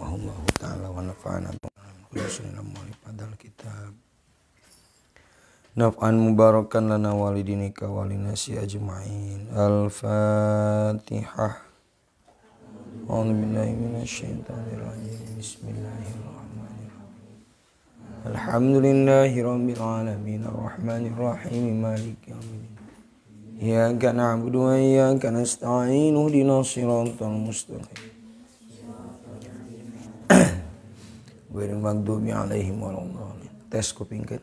Rahimahullahu ta'ala wa nafa'ana padal kitab. Naf'an mubarakan lana walidinika walinasi ajma'in. Al-Fatihah. A'udzu billahi minasyaitonir rajim. Bismillahirrahmanirrahim. Alhamdulillahi rabbil alamin arrahmanir rahim maliki yaumiddin. Iyyaka na'budu wa iyyaka nasta'in ihdinas siratal mustaqim. Ghairil maghdubi alaihim waladdallin. Tes kupingkeun.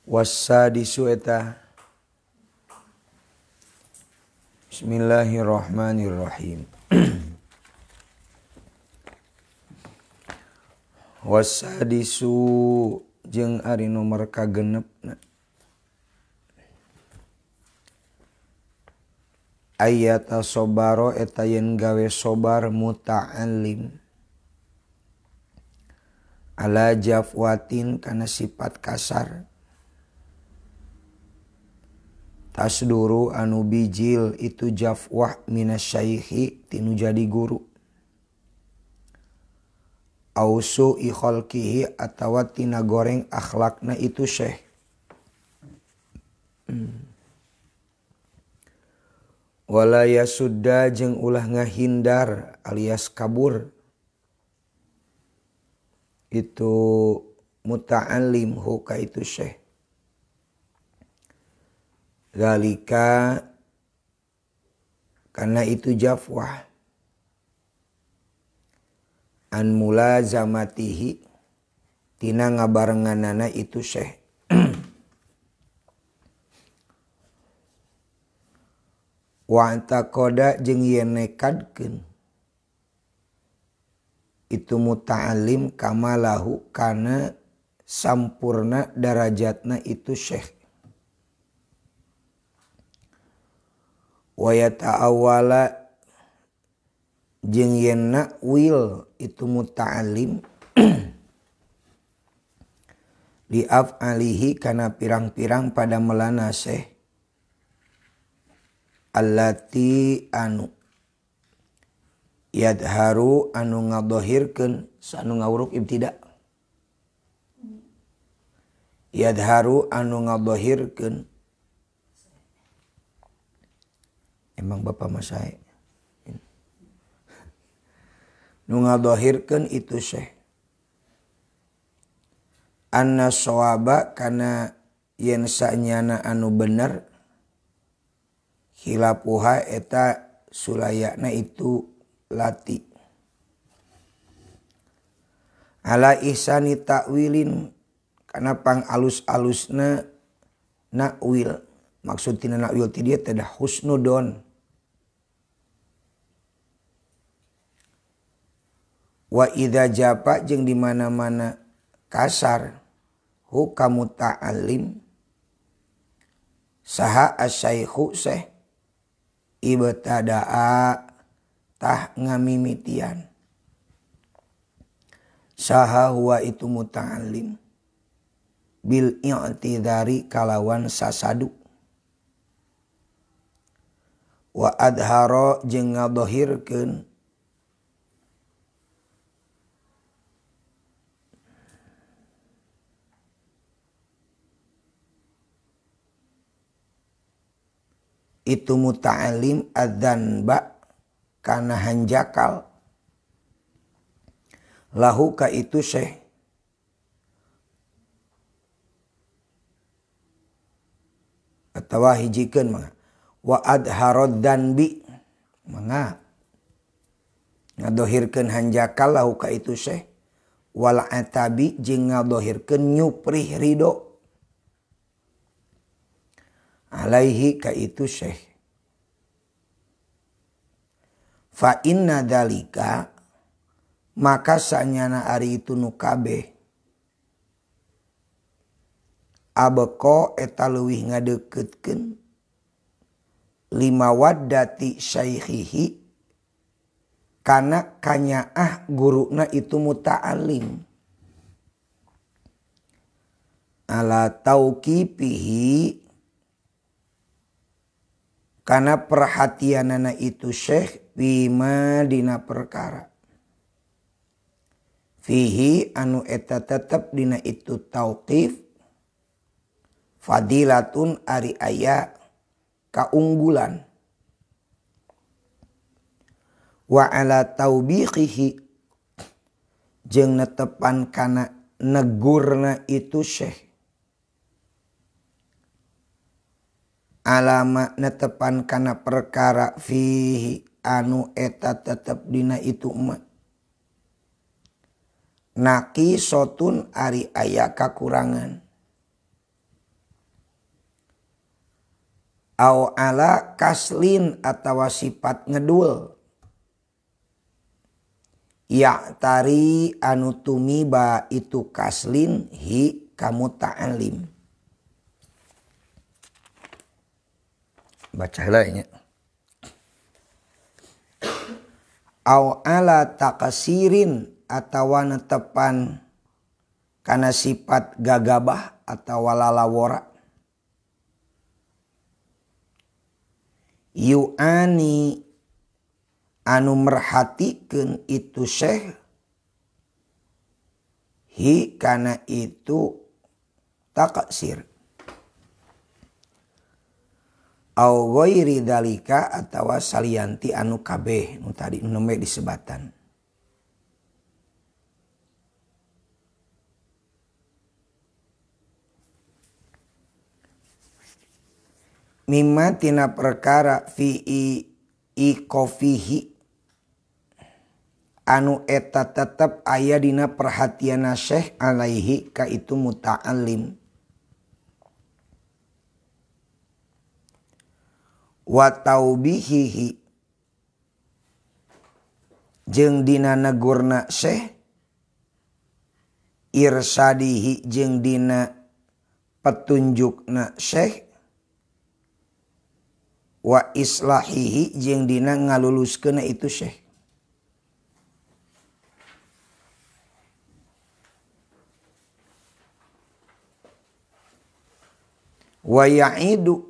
Wasadisu eta. Bismillahirrahmanirrahim. Wasadisu jeung ari nomor kagenepna. Ayata sobaro eta yen gawe sobar muta'allim ala jafwatin kana sifat kasar tasduru anu bijil itu jafwah minasyaihi tinu jadi guru ausu ikhalqihi atawa tina goreng akhlakna itu syekh. Wala yasudda jeung ulah ngahindar alias kabur itu muta'allim huka itu syekh. Zalika karena itu jafwah an mulazamatihi tina ngabarenganana itu syekh. Wa taqoda jeung yen nekadkeun itu muta'allim kamalahu kana sampurna darajatna itu syekh. Wa yata'awala jeung yen nakwil itu muta'allim li af'alihi kana pirang-pirang pada melana syekh allati anu yadharu anu ngadohirkeun anu ngawuruk ibtida yadharu anu ngadohirkeun emang bapak mas saya nu ngadohirkeun itu syekh anna shawaba kana yen sanyana anu bener khilafuha eta sulayakna itu lati ala ihsani takwilin kana pang alus-alusna nakwil maksud tina nakwil ti dieu teh husnudon wa idza japa jeung di mana-mana kasar hukamu ta'alim saha asyaikhu syekh ibtada'a tah ngamimitian saha huwa itu muta'allim bil i'tidari kalawan sasadu wa adhara jeung ngadohirkeun itu muta'allim adzanba kana hanjakal lahu ka itu syekh atawa hijikeun mangga wa adharad danbi mangga ngadohirkeun hanjakal lahu ka itu syekh wal atabi jeung ngadohirkeun nyuprih ridho alaihi ka itu syekh. Fa inna dalika maka sanyana ari itu nu kabeh abqa eta leuwih ngadeuketkeun lima waddati syaikhihi kana kanyaah guruna itu muta'allim ala tauqifihi karena perhatianana itu syekh Fima dina perkara fihi anu eta tetep dina itu tauqif fadilatun ari aya kaunggulan wa ala taubiqihi jeung netepan kana negurna itu syekh alama netepan kana perkara fihi anu eta tetep dina itu ma naqisotun ari aya kakurangan au ala kaslin atawa sifat ngedul ya tari anu tumiba itu kaslin hi kamu ta'alim. Baca heula nya. Au ala takasirin atawa netepan kana sifat gagabah atawa lalawora. Yu'ani anu merhatikeun itu syekh hi kana itu taqsir au ghairi dalika atawa salianti anu kabeh nu tadi nembe disebatan. Mimma tina perkara fi ikofihi anu eta tetep aya dina perhatian syekh alaihi ka itu muta'allim wa taubihihi jeung dina negurna syekh irsadihi jeung dina petunjukna syekh wa islahihi jeung dina ngaluluskeunna itu syekh. Wa ya'idu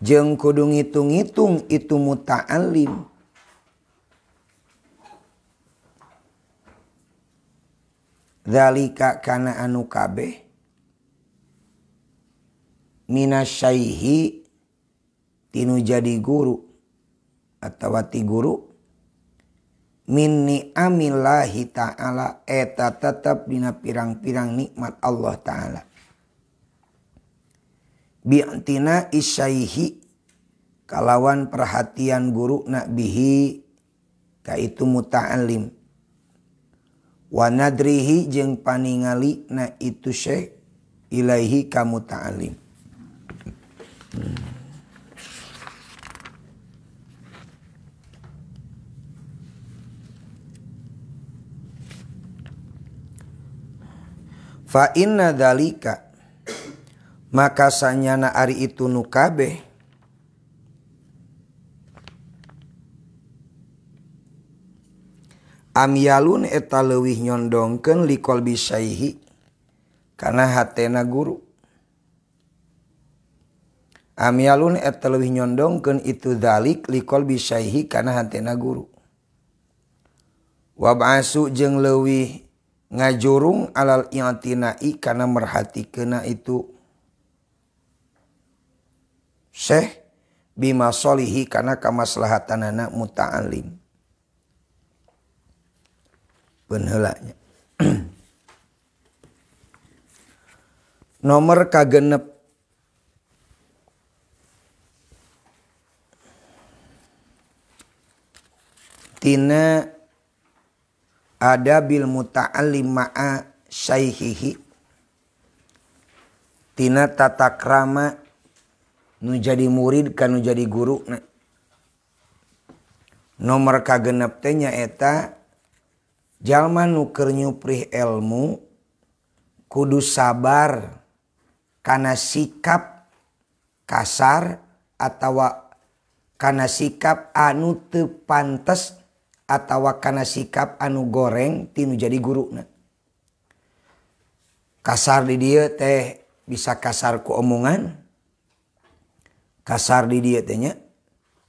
jeung kudu ngitung-ngitung itu muta'allim zalika kana anu kabeh minasyaihi tinu jadi guru atawa ti guru min ni'amillahi ta'ala eta tetep dina pirang-pirang nikmat Allah ta'ala bi'tina isyaihi kalawan perhatian guru nak bihi ka itu muta'allim wa nadrihi jeung paningali na itu syekh ilaihi ka muta'allim. Fa inna dzalika maka sanyana ari itu nu kabeh amyalun eta leuwih nyondongkeun liqalbi syaihi kana hatena guru. Amyalun eta leuwih nyondongkeun itu dzalik liqalbi syaihi kana hatena guru. Wab'asu jeung leuwih ngajurung alal i'tinai kana merhatikeunna itu syekh bima solihi kana kamaslahatanana muta'allim. Peun heula nya. Nomor kagenep tina adabil muta'allim ma'a syaihihi tina tata krama nu jadi murid ka nu jadi guru. Nomor kagenep teh nyaeta jalma nu keur nyuprih ilmu kudu sabar kana sikap kasar atawa kana sikap anu teu pantes atawa kana sikap anu goreng tinu jadi guruna. Kasar di dieu teh bisa kasar ku omongan, kasar di dieu teh nya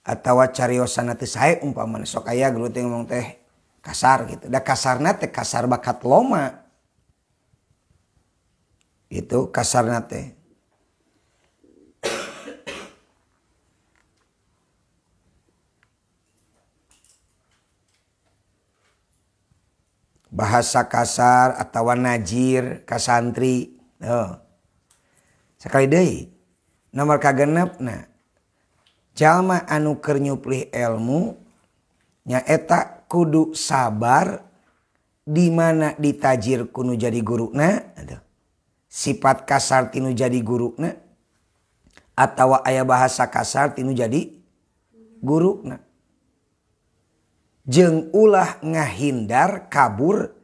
Atawa cariosanna teu sae umpamana sok aya guru teh ngomong teh kasar gitu. Da kasarna teh kasar bakat loma. Itu kasarna teh. Bahasa kasar atau najir ka santri. Oh. Sekali deui nomor kagenepna jalma anu keur nyuplih ilmu nyaeta kudu sabar di mana ditajir kunu jadi guruna, sifat kasar tinu jadi guruna atawa aya bahasa kasar tinu jadi guruna. Jeung ulah ngahindar kabur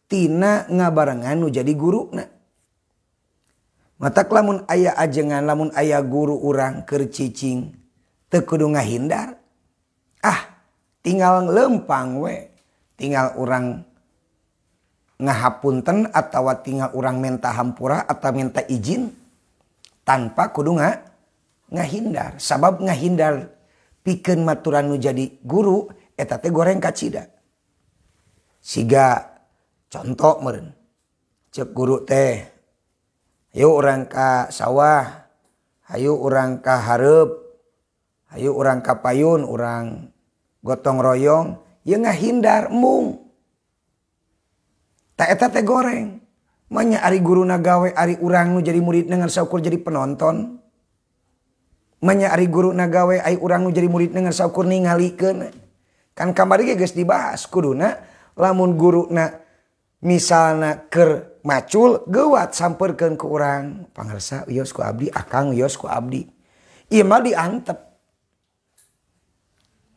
tina ngabarengan nu jadi guruna. Matak lamun aya ajengan lamun aya guru urang keur cicing teu kudu ngahindar. Ah, tinggal lempang we. Tinggal urang ngahapunten atawa tinggal urang minta hampura atau minta izin tanpa kudu ngahindar. Sabab ngahindar pikeun maturan nu jadi guru eta teh goreng kacida. Siga contoh meureun. Ceuk guru teh, hayu urang ka sawah, hayu urang ka hareup, hayu urang ka payun, urang gotong royong, ieu ngahindar embung. Ta eta teh goreng. Manya ari guruna gawe ari urang nu jadi murid ngan saukur jadi penonton. Manya ari guruna gawe ari urang nu jadi murid ngan saukur ningalikeun. Kan kamari ge geus dibahas kuduna lamun guruna misalna keur macul geuwat sampeurkeun ku urang pangarsa wios ku abdi akang wios ku abdi ieu mah diantep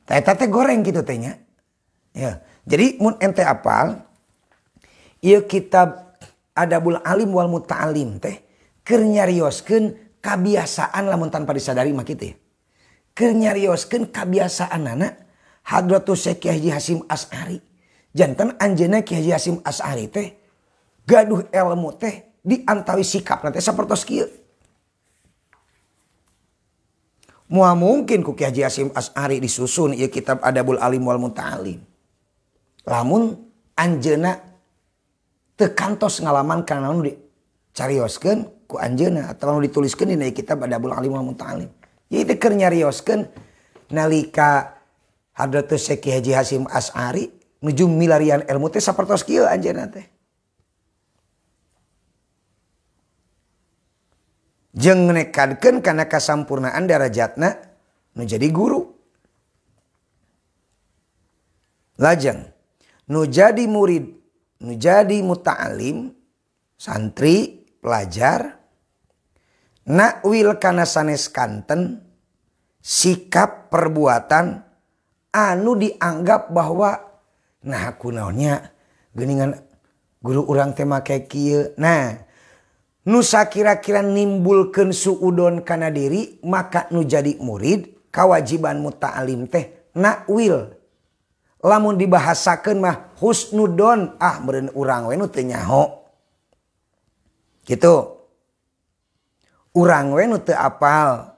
ta eta teh goreng kitu teh nya. Ya, jadi mun ente apal ieu kitab Adabul Alim wal Muta'alim teh keur nyarioskeun kabiasaan lamun tanpa disadari mah kitu ya. Keur nyarioskeun kabiasaanana Hadratus Syekh Kiai Haji Hasyim Asy'ari. Janten anjeunna Kiai Haji Hasyim Asy'ari teh gaduh ilmu teh diantawi sikapna teh sapertos kieu. Moal mungkin ku Kiai Haji Hasyim Asy'ari disusun ieu kitab Adabul Alim wal Muta'alim. Lamun anjeunna teu kantos ngalaman kana nu dicarioskeun ku anjeunna atawa nu dituliskeun dina kitab Adabul Alim wal Muta'alim. Ieu teh keur nyarioskeun nalika Hadratus Syekh Haji Hasyim Asy'ari nuju milarian ilmu teh sapertos kieu anjeunna teh. Jeung nekadkeun kana kasampurnaan darajatna nu jadi guru. Lajeng nu jadi murid, nu jadi muta'alim, santri, pelajar, nakwil kana sanes kanten sikap perbuatan anu dianggap bahwa nah kunaonnya geuningan guru urang teh make kieu. Nah, nu sakira-kira nimbulkeun suudon kana diri maka nu jadi murid kawajiban muta'alim teh nakwil. Lamun dibahasakeun mah husnudon, ah meureun urang we nu teu nyaho. Gitu. Urang we nu teu apal.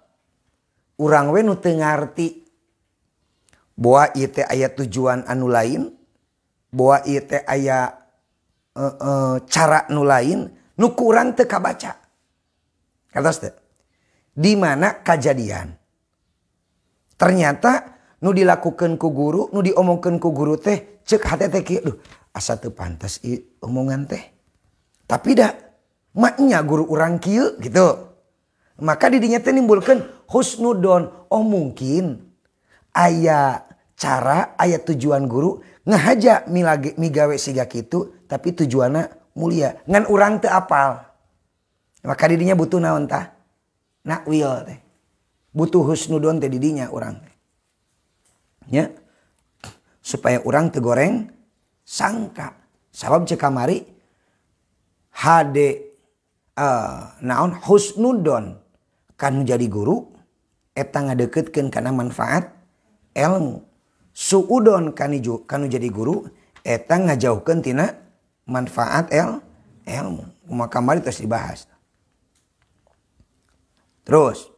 Urang we nu teu ngarti. Boa ieu teh aya tujuan anu lain, boa ieu teh aya cara nu lain, nu kurang teu kabaca. Katos teu? Di mana kajadian? Ternyata nu dilakukeun ku guru, nu diomongkeun ku guru teh ceuk hate teh kieu, duh asa teu pantes ieu omongan teh. Tapi dah maknya guru urang kieu gitu. Maka didinya teh nimbulkeun husnudon, oh mungkin aya cara, aya tujuan guru ngahaja migawe siga kitu tapi tujuanna mulia. Ngan urang teu apal. Maka didinya butuh naon tah? Nakwil teh. Butuh husnudon teh didinya urang teh. Ya. Supaya urang teu goreng sangka. Sabab ceuk kamari hade naon husnudon kan jadi guru eta ngadeukeutkeun kana manfaat ilmu. Suudon kanu jadi guru eta ngajauhkeun tina manfaat ilmu. Kumaha kamari terus dibahas. Terus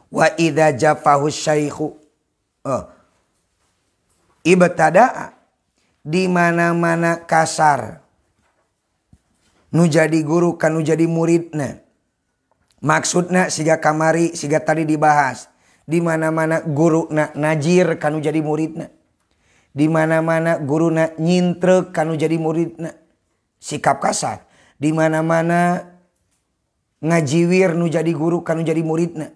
wa idza jafahu syaikhu Oh. Ibtada di mana-mana kasar nu jadi guru kanu jadi muridna. Maksudna siga kamari siga tadi dibahas. Di mana-mana guruna najir kanu jadi muridna. Di mana-mana guruna nyintrek kanu jadi muridna. Sikap kasar. Di mana-mana ngajiwir nu jadi guru kanu jadi muridna.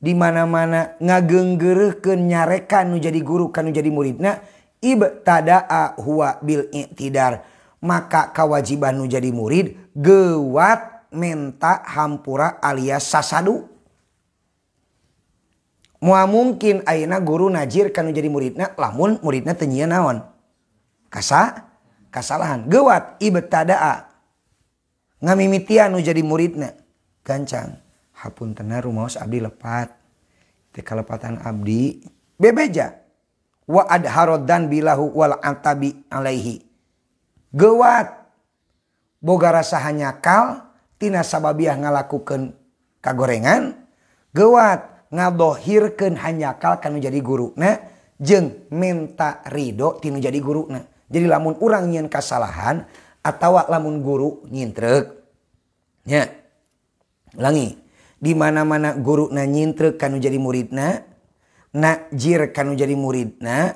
Di mana-mana ngageunggeureuhkeun nyarekan nu jadi guru kanu jadi muridna. Ibtada'a huwa bil i'tidar. Maka kewajiban nu jadi murid gewat menta hampura alias sasadu. Moal mungkin ayeuna guru najir kanu jadi muridna lamun muridna teu nyieun naon? Kasalahan. Gewat ibtada'a. Ngamimitian nu jadi muridna. Gancang. Hapuntena rumaos abdi lepat. Teh kalepatan abdi bebeja. Wa adharodan bilahu wal antabi alaihi. Gewat boga rasa hanyakal tina sababiah ngalakukeun kagorengan. Gewat ngadohirkeun hanyakal kanu jadi guruna jeung minta ridho tinu jadi guruna. Jadi lamun urang nyieun kasalahan atawa lamun guru nyintrek nya. Ulangi, di mana-mana guruna nyintrek kanu jadi muridna, najir kanu jadi muridna,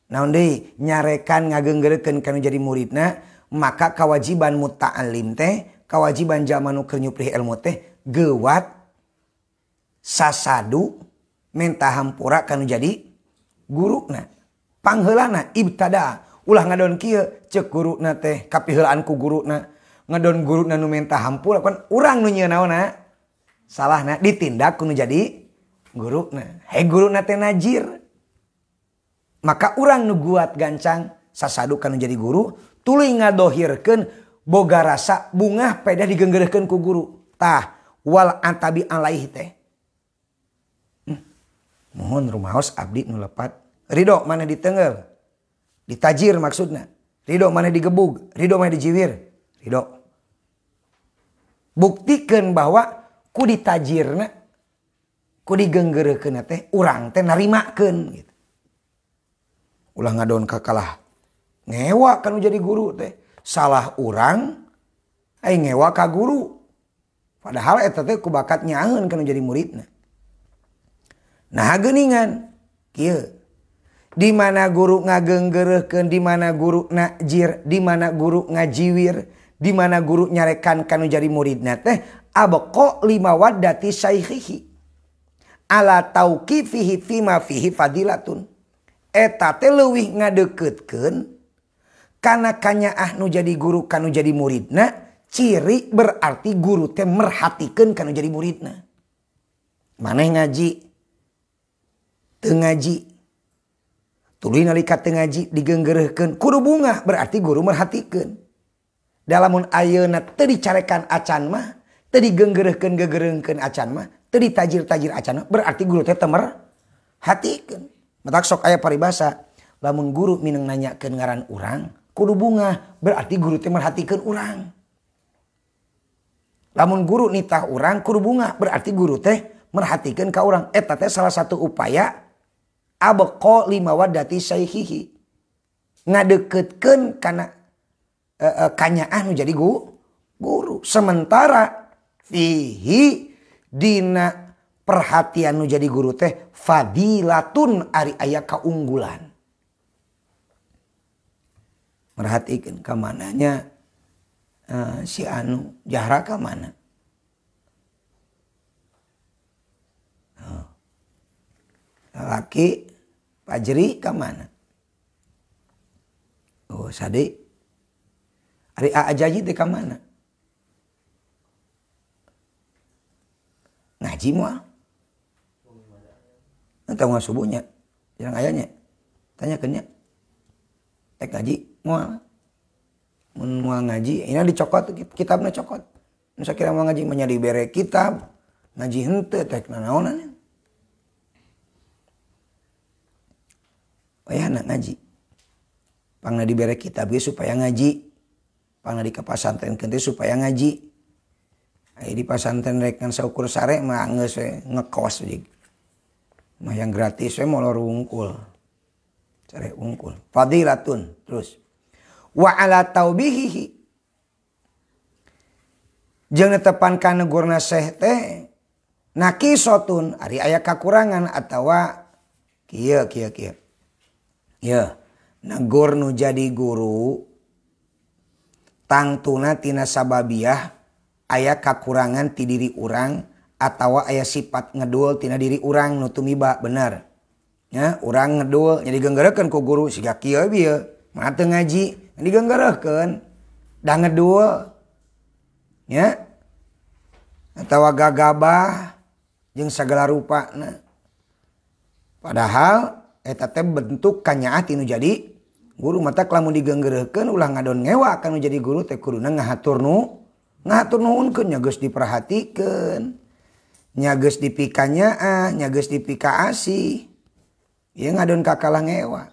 naon deui nyarekan ngageunggeureukeun kanu jadi muridna, maka kewajiban muta'allim teh, kewajiban jalma nu keur nyuprih ilmu teh gewat sasadu menta hampura kanu jadi guruna. Pangheulana ibtada ulah ngadon kieu ceuk guruna teh kapiheulaan ku guruna. Ngadon guruna nu menta hampura kan urang nu nyieun naonna salahna ditindak ku nu jadi guruna. He guruna teh najir. Maka urang nu guat gancang sasadu kanu jadi guru tuluy ngadohirkeun boga rasa bungah pedah digeunggeureuhkeun ku guru. Tah wal antabi alaihi teh. Mohon rumaos abdi nu lepat. Ridho mana ditenggel. Ditajir maksudna. Ridho mana digebug. Ridho mana dijiwir. Ridho. Buktikan bahwa ku ditajirna, ku digeunggeureukeunna teh urang teh narimakeun gitu. Ulah ngadon kakalah ngewa kanu jadi guru teh. Salah urang ai ngewa ka guru. Padahal eta teh ku bakat nyaaheun kanu jadi muridna. Nah geuningan kieu. Di mana guru ngageunggeureuhkeun, di mana guru najir, di mana guru ngajiwir, di mana guru nyarekan kanu jadi muridna teh abqa lima waddati syaikhihi ala tauqifihi fima fihi fadilatun. Eta teh leuwih ngadeukeutkeun kana kanyaah nu jadi guru kanu jadi muridna, ciri berarti guru teh merhatikeun kanu jadi muridna. Maneh ngaji teu ngaji tuluy nalika teu ngaji digeunggeureuhkeun kudu bungah berarti guru merhatikeun. Da lamun ayeuna teu dicarekan acan mah, teu digeunggeureuhkeun gegereuhkeun acan mah, teu ditajir-tajir acan mah berarti guru teh teu merhatikeun. Matak sok aya paribasa, lamun guru mineng nanyakeun ngaran urang kudu bungah berarti guru teh merhatikeun urang. Lamun guru nitah urang kudu bungah berarti guru teh merhatikeun ka urang. Eta teh salah satu upaya abqa lima waddati syaikhihi. Ngadeukeutkeun kana kanyaah nu jadi guru. Sementara fihi dina perhatian nu jadi guru teh fadilatun ari aya kaunggulan. Merhatikeun ka mananya si anu jahra ka mana. Laki Pajri ka mana? Oh sade. Ari Aa Jaji teh ka mana? Ngaji moal. Entah moal subuhnya. Jarang ayahnya. Tanyakeun nya. Tek ngaji moal. Mun moal ngaji, ini dicokot kitabna cokot. Nu sakira moal ngaji mah nya dibere kitab. Ngaji henteu tek nanaonan. Wayahna ngaji. Pangna dibere kitab ge supaya ngaji. Pangna di kapasantrenkeun teh supaya ngaji. Aya di pasantren rek ngan saukur sare mah geus we ngekos we. Mah yang gratis we molor wungkul. Care wungkul. Fadilatun terus. Wa ala taubihihi. Jeung netepan ka negurna syekh teh nakisotun ari aya kakurangan atawa kieu kieu kieu. Ye, negur nu jadi guru tangtuna tina sababiah aya kakurangan ti diri urang atawa aya sifat ngedul tina diri urang nu tumiba bener. Ya, urang ngedul jadi genggereukeun ku guru siga kieu bieu, mah teu ngaji digenggereukeun da ngedul. Ya. Atawa gagabah jeung sagala rupana. Padahal eta teh bentuk kanyaah tinu jadi guru mata lamun digenggereukeun ulah ngadon ngewa kanu jadi guru teh kuduna ngahatur nuhunkeun nya geus diperhatikeun. Nya geus dipikanyaah, nya geus dipikaasih. Ieu ngadon kakalah ngewa.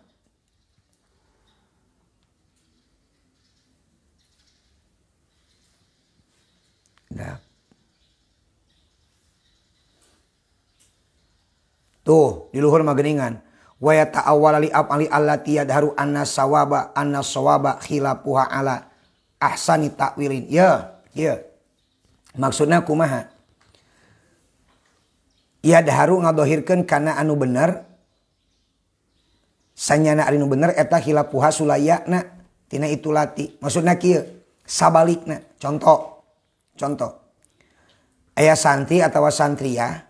Nah. Tuh di luhur mah geuningan. Wa yata'awwala li af'ali allati yadharu anna sawaba khilafuha ala ahsani ta'wilin. Ya, ya. Maksudna kumaha? Yadharu ngadohirkeun kana anu bener. Sanyana ari nu bener eta khilafuha sulayana tina itu lati. Maksudna kieu, sabalikna. Contoh. Contoh. Aya santri atawa santria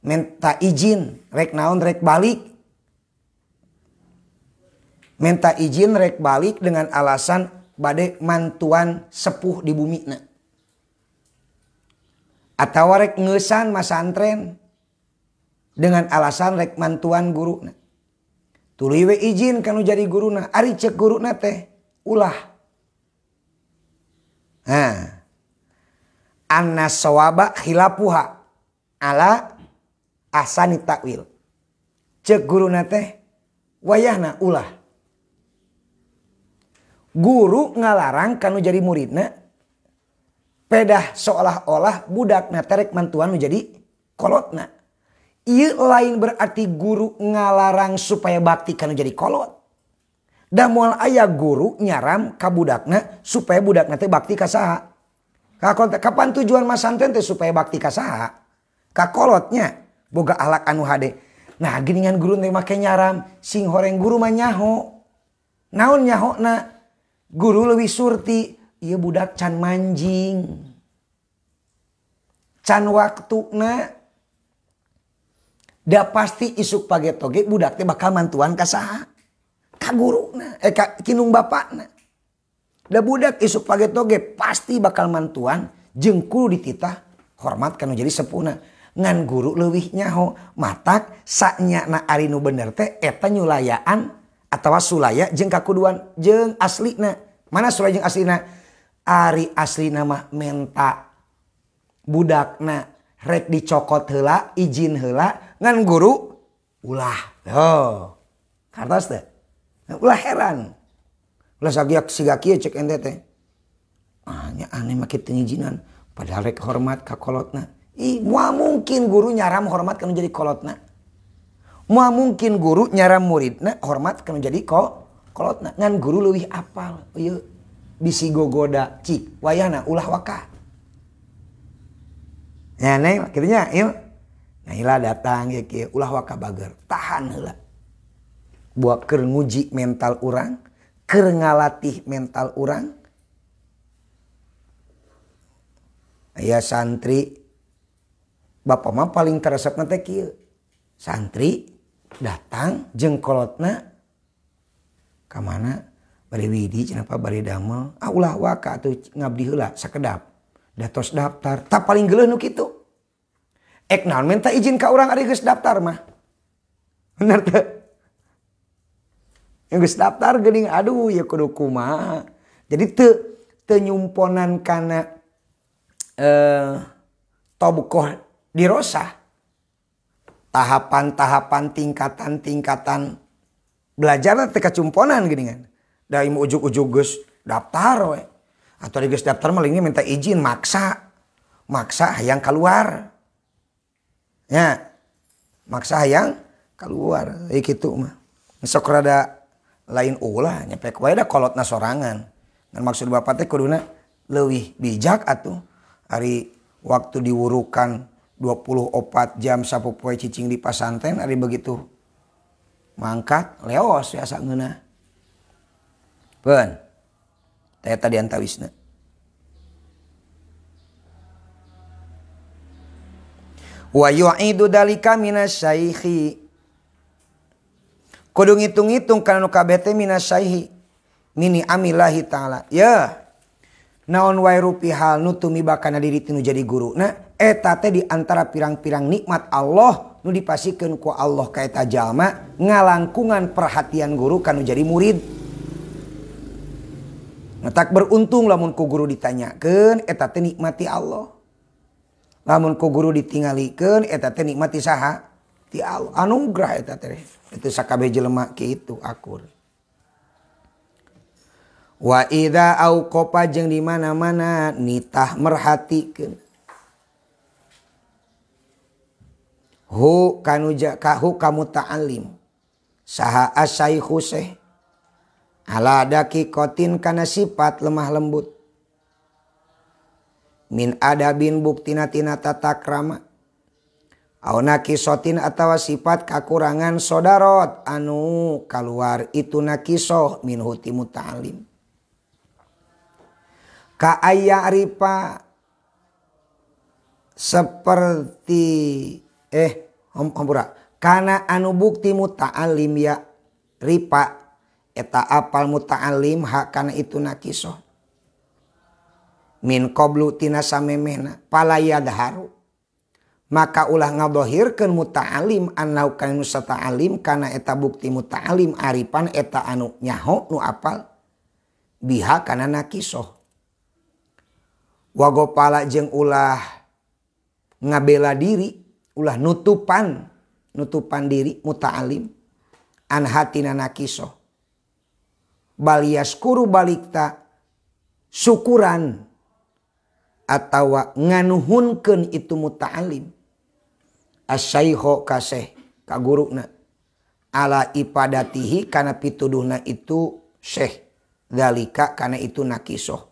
minta izin rek naon rek balik. Minta izin rek balik dengan alasan bade mantuan sepuh di bumina. Atawa rek ngeusan masantren dengan alasan rek mantuan guruna. Tuluy we izin kanu jadi guruna, ari ceuk guruna teh ulah. Nah. Anna sawaba khilafuha ala ahsani takwil. Ceuk guruna teh wayahna ulah. Guru ngalarang kanu jadi muridna pedah seolah-olah budakna terek mantuan nu jadi kolotna. Ieu lain berarti guru ngalarang supaya bakti kanu jadi kolot. Da moal aya guru nyaram ka budakna supaya budakna teh bakti ka saha. Kapan tujuan masantren teh supaya bakti ka saha? Ka kolotnya boga alak anu hade. Nah geuningan guru teh make nyaram sing horeng guru mah nyaho. Naon nyahona? Guru leuwih surti, ieu budak can manjing. Can waktuna. Da pasti isuk pagetoge budak teh bakal mantuan ka saha? Ka guruna, ka kinung bapakna. Da budak isuk pagetoge pasti bakal mantuan jeung kudu dititah hormat kanu jadi sepuhna. Ngan guru leuwih nyaho, matak sanyana ari nu bener teh eta nyulayaan atawa sulaya jeung kakuduan jeung aslina. Mana sulaya jeung aslina? Ari aslina mah menta budakna rek dicokot heula, izin heula, ngan guru ulah. Oh. Kartos teh. Ulah heran. Ulah sagiak siga kieu cek ente teh. Ah nya aneh mah kitu ngijinan padahal rek hormat ka kolotna. Ih, moal mungkin guru nyaram hormat kanu jadi kolotna. Moal mungkin guru nyaram muridna hormat kanu jadi kolotna. Ngan guru leuwih apal ieu bisi gogoda cik wayahna ulah waka. Ya neng kitu nya ieu. Nah ila datang ieu kieu ulah waka bager, tahan heula. Buat keur nguji mental urang, keur ngalatih mental urang. Aya santri bapak mah paling teresepna teh kieu. Santri datang jeung kolotna ka mana bari widi cenah pa bari damel. Ah ulah waka atuh ngabdi heula sakedap. Da tos daftar, tah paling geuleuh nu kitu. Ek naon minta izin ka urang ari geus daftar mah. Bener teu? Yang geus daftar geuning aduh ya kudu kumaha. Jadi teu nyumponan kana tobukoh dirosah. Tahapan-tahapan tingkatan-tingkatan belajar teh kacumponan geuningan. Da ieu ujug-ujug geus daftar we. Atau geus daftar mah ini minta izin maksa. Maksa hayang keluar. Ya. Maksa hayang keluar kitu mah. Sok rada lain ulah nyepek wae da kolotna sorangan. Ngan maksud bapak teh kuduna leuwih bijak atuh. Ari waktu diwurukan 24 jam sapopoe cicing di pasantren ari begitu mangkat leos biasa ngeunah. Peun. Teh tadi antawisna. Wa yu'idu dalika minasyaikhi. Kudu ngitung-ngitung kana nu kabeh teh minasyaihi mini amillahi ta'ala. Ya. Naon wae rupi hal nu tumiba kana diri tinu jadi guru. Nah, eta teh di antara pirang-pirang nikmat Allah nu dipasikeun ku Allah ka eta jalma ngalangkungan perhatian guru kanu jadi murid. Nah, tak beruntung lamun ku guru ditanyakeun eta teh nikmati Allah. Lamun ku guru ditingalikeun eta teh nikmati saha? Ti Allah. Anugerah eta teh. Itu sakabeh jelema kitu akur. Wa idza auqafa jeung di mana-mana nitah merhatikeun. Hu kanu kahu kamu ta'alim. Saha asyaikhu syekh ala daqiqatin kana sifat lemah lembut. Min adabin buktina tina tata krama. Au nakisotin atawa sifat kakurangan sodarot anu kaluar itu nakisoh min huti muta'alim. Ka ayya'rifa seperti hampura kana anu bukti muta'alim ya ripa eta apal muta'alim hak kana itu nakisoh. Min qablu tina samemehna palayadharu maka ulah ngadohirkeun muta'alim annau kana sata'alim kana eta bukti muta'alim aripan eta anu nyaho nu apal biha kana nakisoh. Wagopala jeung ulah ngabela diri ulah nutupan diri muta'alim an hatina nakisoh bal yaskuru balikta syukuran atawa nganuhunkeun itu muta'alim asyaikho kaseh ka guruna ala ipadatihi kana pituduhna itu syekh dalika kana itu nakisoh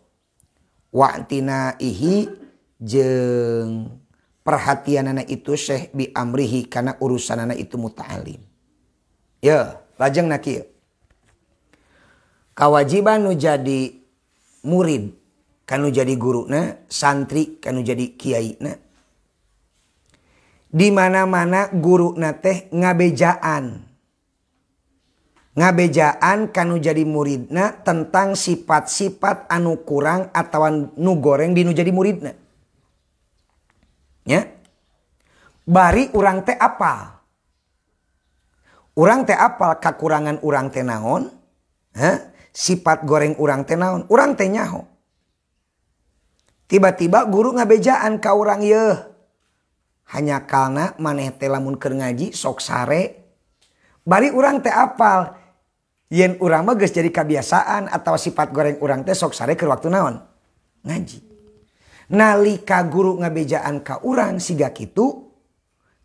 wa'tina ihi jeung perhatianana itu syekh bi amrihi kana urusanana itu muta'alim. Ya, lajeng na kieu. Kawajiban nu jadi murid kanu jadi guruna, santri kanu jadi kiaina. Di mana-mana guruna teh ngabejaan. Ngabejaan kanu jadi muridna tentang sifat-sifat anu kurang atawa nu goreng di nu jadi muridna. Ya. Bari urang teh apal. Urang teh apal kakurangan urang teh naon? Hah? Sifat goreng urang teh naon? Urang teh nyaho. Tiba-tiba guru ngabejaan ka urang yeuh. Hanya kalna maneh teh lamun keur ngaji sok sare. Bari urang teh apal. Yen urang mah geus jadi kebiasaan atau sifat goreng urang teh sok sare keur waktu naon? Ngaji. Nalika guru ngabejaan ka urang siga kitu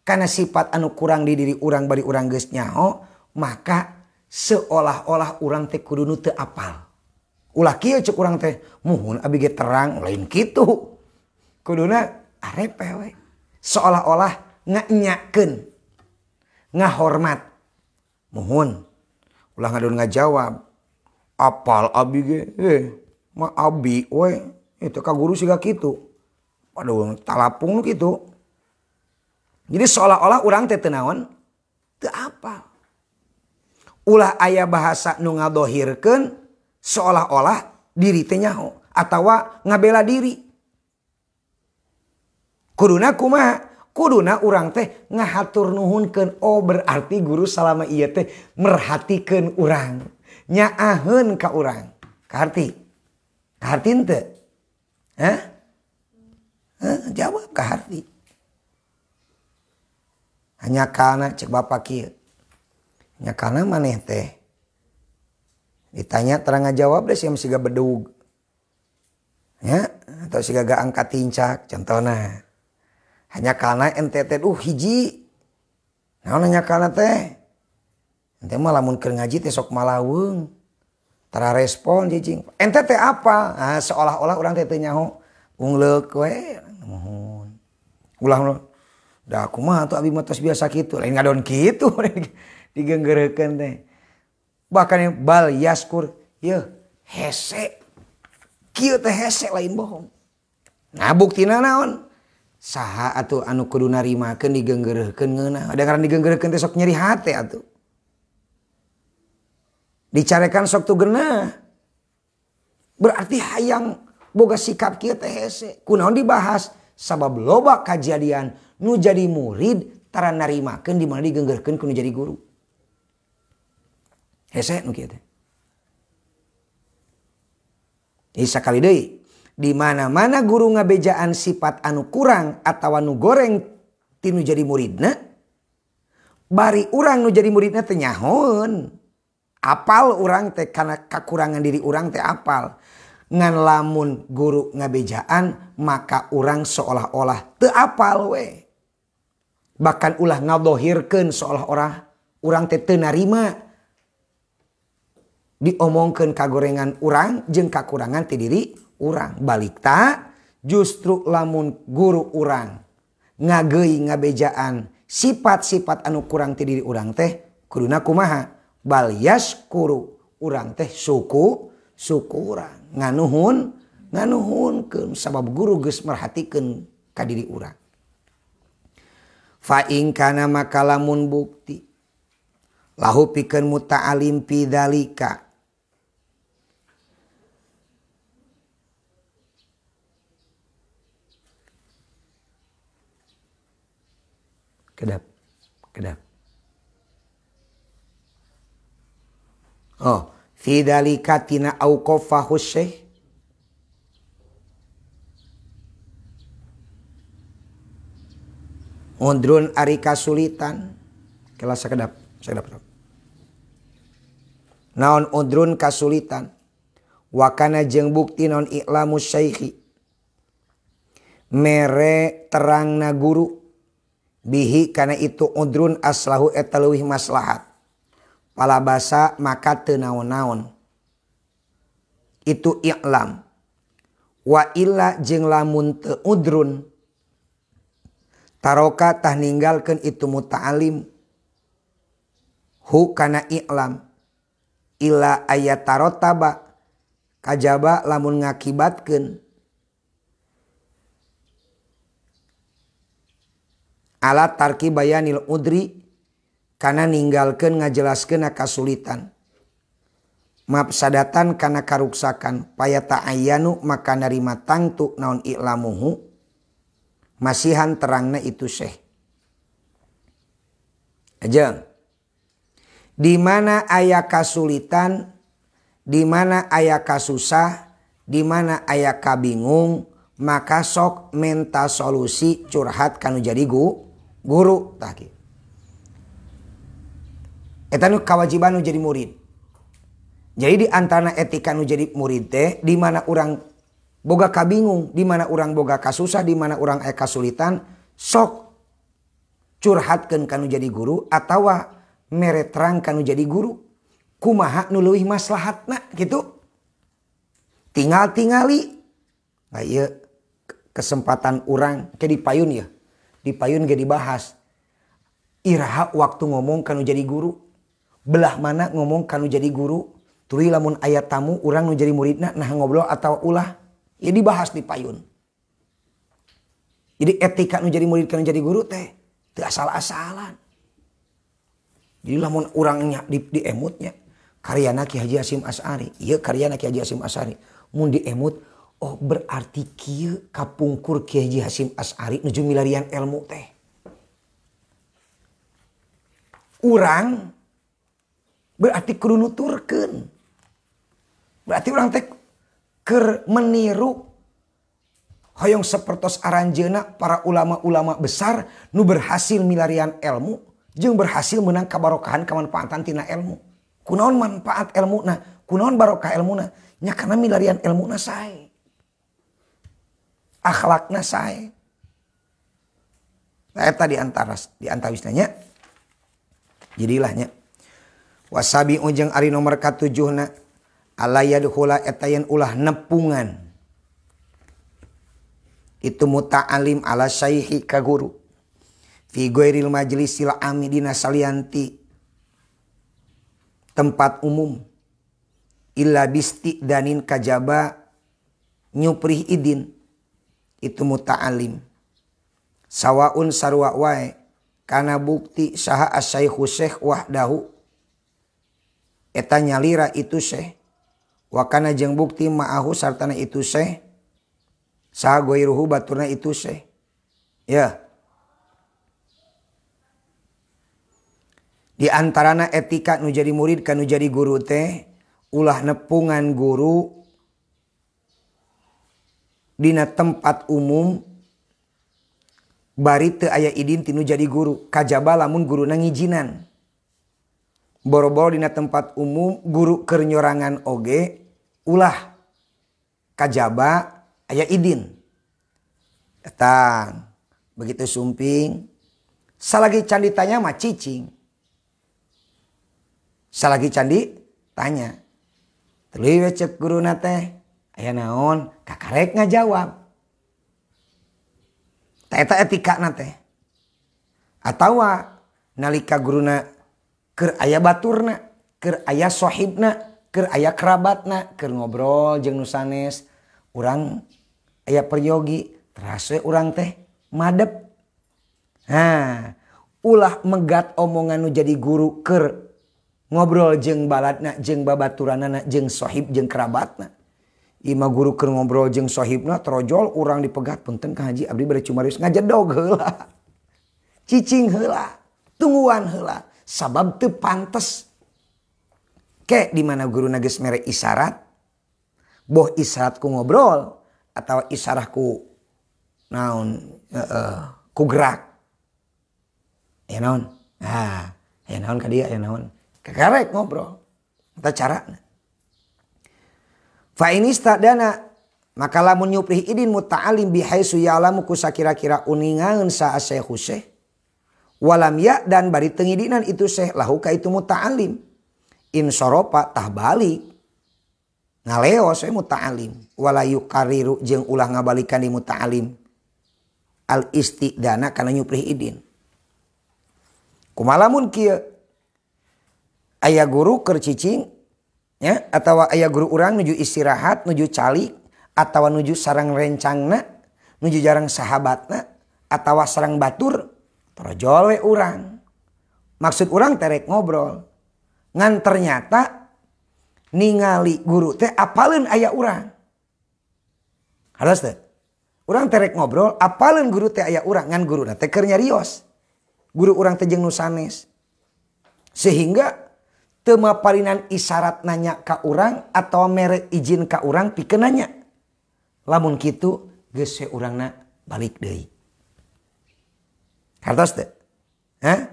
kana sifat anu kurang di diri urang bari urang geus nyaho, maka seolah-olah urang teh kudu nu teu apal. Ulah kieu cek urang teh, muhun abi ge terang lain kitu. Kuduna arepe we. Seolah-olah nganyakeun, ngahormat. Muhun ulah ngadon ngajawab. Apal abi ge, mah abi we itu ka guru siga kitu. Aduh talapung nu kitu. Jadi seolah-olah urang teh teu naon? Teu apal. Ulah aya bahasa nu ngadohirkeun seolah-olah diri teh nyaho atawa ngabela diri. Kuduna kumaha? Kuduna urang teh ngahatur nuhunkeun. Oh berarti guru salama ieu teh merhatikeun urang, nyaaheun ka urang. Kaharti? Kaharti henteu? Hah? Hah? Jawab kaharti. Hanya kana cek bapak kieu. Hanya kana maneh teh. Ditanya terang ngajawab deh siam siga bedug. Ya, atau siga ga angkat tincak contohna. Hanya karena ente teh hiji Naon nanyakanna teh? Ente mah lamun keur ngaji teh sok malaweung. Tara respon cicing. Ente teh apa? Nah, seolah-olah urang teh teu nyaho. Ungleuk we muhun. Ulah da kumaha atuh abi mah tos biasa kitu. Lain ngadon kitu digenggeurekeun teh. Bahkan bal yaskur yeuh hese. Kieu teh hese lain bohong. Nah buktina naon? Saha atuh anu kudu narimakeun digenggeurekeun ngeunah. Ada ngaran digenggeurekeun teh sok nyeri hate atuh. Dicarekan sok tu genah. Berarti hayang boga sikap kieu teh hese. Kunaon dibahas? Sabab loba kajadian nu jadi murid tara narimakeun di mana digenggeurekeun ku nu jadi guru. Hese nu kieu teh. Jadi sakali deui, di mana-mana guru ngabejaan sifat anu kurang atawa nu goreng ti nu jadi muridna, bari urang nu jadi muridna teh nyahoeun. Apal urang teh kana kakurangan diri urang teh apal. Ngan lamun guru ngabejaan maka urang seolah-olah teu apal we. Bahkan ulah ngadohirkeun seolah-olah urang teh teu narima. Diomongkeun kagorengan urang jeung kakurangan ti diri urang. Balik ta justru lamun guru urang ngageuy ngabejaan sifat-sifat anu kurang ti diri urang teh kuduna kumaha? Bal yaskuru urang teh syukuran nganuhun nganuhunkeun sabab guru geus merhatikeun ka diri urang. Fa in kana maka lamun bukti lahu pikeun muta'alim fi dzalika kedap kedap. Oh, fi dzalika tina auqafahu syekh. Undrun ari kasulitan. Kelas sakedap, sakedap. Naon undrun kasulitan. Wakana jeung bukti naon i'lamu syaikhi. Mere terangna guru bihi kana itu undrun aslahu eta leuwih maslahat. Palabasa maka teu naon-naon. Itu i'lam. Wa illa jeung lamun teu udrun taroka tah ninggalkeun itu muta'alim hu kana i'lam illa ayat tarotaba kajaba lamun ngakibatkeun ala tarki bayanil udri kana ninggalkeun ngajelaskeun kasulitan mafsadatan kana karuksakan payata ayanu maka narima tangtu naon i'lamuhu masihan terangna itu syekh. Ajeng. Di mana aya kasulitan, di mana aya kasusah, di mana aya kabingung, maka sok menta solusi curhat kanu jadi guru tah kieu. Eta nu kawajiban nu jadi murid. Jadi di antara etika nu jadi murid teh di mana urang boga kabingung, di mana urang boga kasusah, di mana urang aya kasulitan, sok curhatkeun kanu jadi guru atawa mere terang kanu jadi guru. Kumaha nu leuwih maslahatna gitu. Tinggal tingali. Nah ieu kesempatan urang ke di payun ya. Di payun ge dibahas. Iraha waktu ngomong kanu jadi guru. Belah mana ngomong kanu jadi guru. Tuluy lamun aya tamu urang nu jadi muridna nah ngobrol atawa ulah. Ya dibahas di payun. Jadi etika nu jadi murid kanu jadi guru teh teu asal-asalan. Jadi lamun urangnya di emutnya karyana Ki Haji Hasyim Asy'ari, ieu karyana Ki Haji Hasyim Asy'ari. Mun di emut oh berarti kieu kapungkur Ki Haji Hasyim Asy'ari nuju milarian ilmu teh. Urang berarti kudu nuturkeun. Berarti urang teh keur meniru hoyong sapertos aranjeuna para ulama-ulama besar nu berhasil milarian ilmu jeung berhasil menang kabarokahan kamanfaatan tina ilmu. Kunaon manfaat ilmuna, kunaon barokah ilmuna? Nya karena milarian ilmuna sae. Akhlakna sae. Nah eta di antara di antawisna nya. Jadilah nya. Wasabi ujang ari nomor katujuhna ala yadkhula eta yen ulah nepungan. Itu muta'alim ala syaihi ka guru. Fi ghairil majlisil ami dina salianti tempat umum. Illa bistidanin kajaba nyuprih idin itu muta'alim. Sawaun sarwa wae kana bukti saha asyaikhu syekh wahdahu eta nyalira itu syekh wa kana jeung bukti ma'ahu sartana itu syekh saha goiruhu baturna itu syekh. Ya. Di antarana etika nu jadi murid ka nu jadi guru teh ulah nepungan guru dina tempat umum bari teu aya idin tinu jadi guru kajaba lamun guruna ngijinan. Boro-boro dina tempat umum guru keur nyorangan oge ulah kajaba aya idin. Datang begitu sumping salagi candi tanya mah cicing. Salagi candi tanya. Tuluy we cek guruna teh aya naon kakarek ngajawab. Eta etikana teh. Atawa nalika guruna keur aya baturna, keur aya sohibna, keur aya kerabatna, keur ngobrol jeung nu sanes, urang aya peryogi, teras we urang teh madep. Nah, ulah megat omongan nu jadi guru keur ngobrol jeung baladna, jeung babaturanana, jeung sohib, jeung kerabatna. Ima guru keur ngobrol jeung sohibna trojol urang dipegat punten ka haji abdi bade cumarius ngajedog heula. Cicing heula, tungguan heula sabab teu pantes. Ke di mana guruna geus mere isyarat, boh isyarat ku ngobrol atau isyarah ku naon ku gerak. Aya naon? Nah, aya naon ka dieu aya naon? Kakarek ngobrol. Eta carana. Fa inistadana maka lamun nyuprih idin muta'alim bihaisu ya'lamu ku sakira-kira uningaeun sa asyaikhu syekh walam ya dan bari teu ngidinan itu syekh lahu ka itu muta'alim insoropa tah balik ngaleos we muta'alim wala yukariru jeung ulah ngabalikan di muta'alim al istidana kana nyuprih idin. Kumaha lamun kieu aya guru keur cicing ya atawa aya guru urang nuju istirahat nuju calik atawa nuju sarang rencangna nuju jarang sahabatna atawa sarang batur torojol we urang. Maksud urang terek ngobrol ngan ternyata ningali guru teh apaleun aya urang. Harus teh urang terek ngobrol apaleun guru teh aya urang ngan guruna teh keur nyarios. Guru urang teh jeung nu sanes. Sehingga teu maparinan isyarat nanya ka urang atau mere izin ka urang pikeun nanya. Lamun kitu geus we urangna balik deui. Hartos teu? Hah?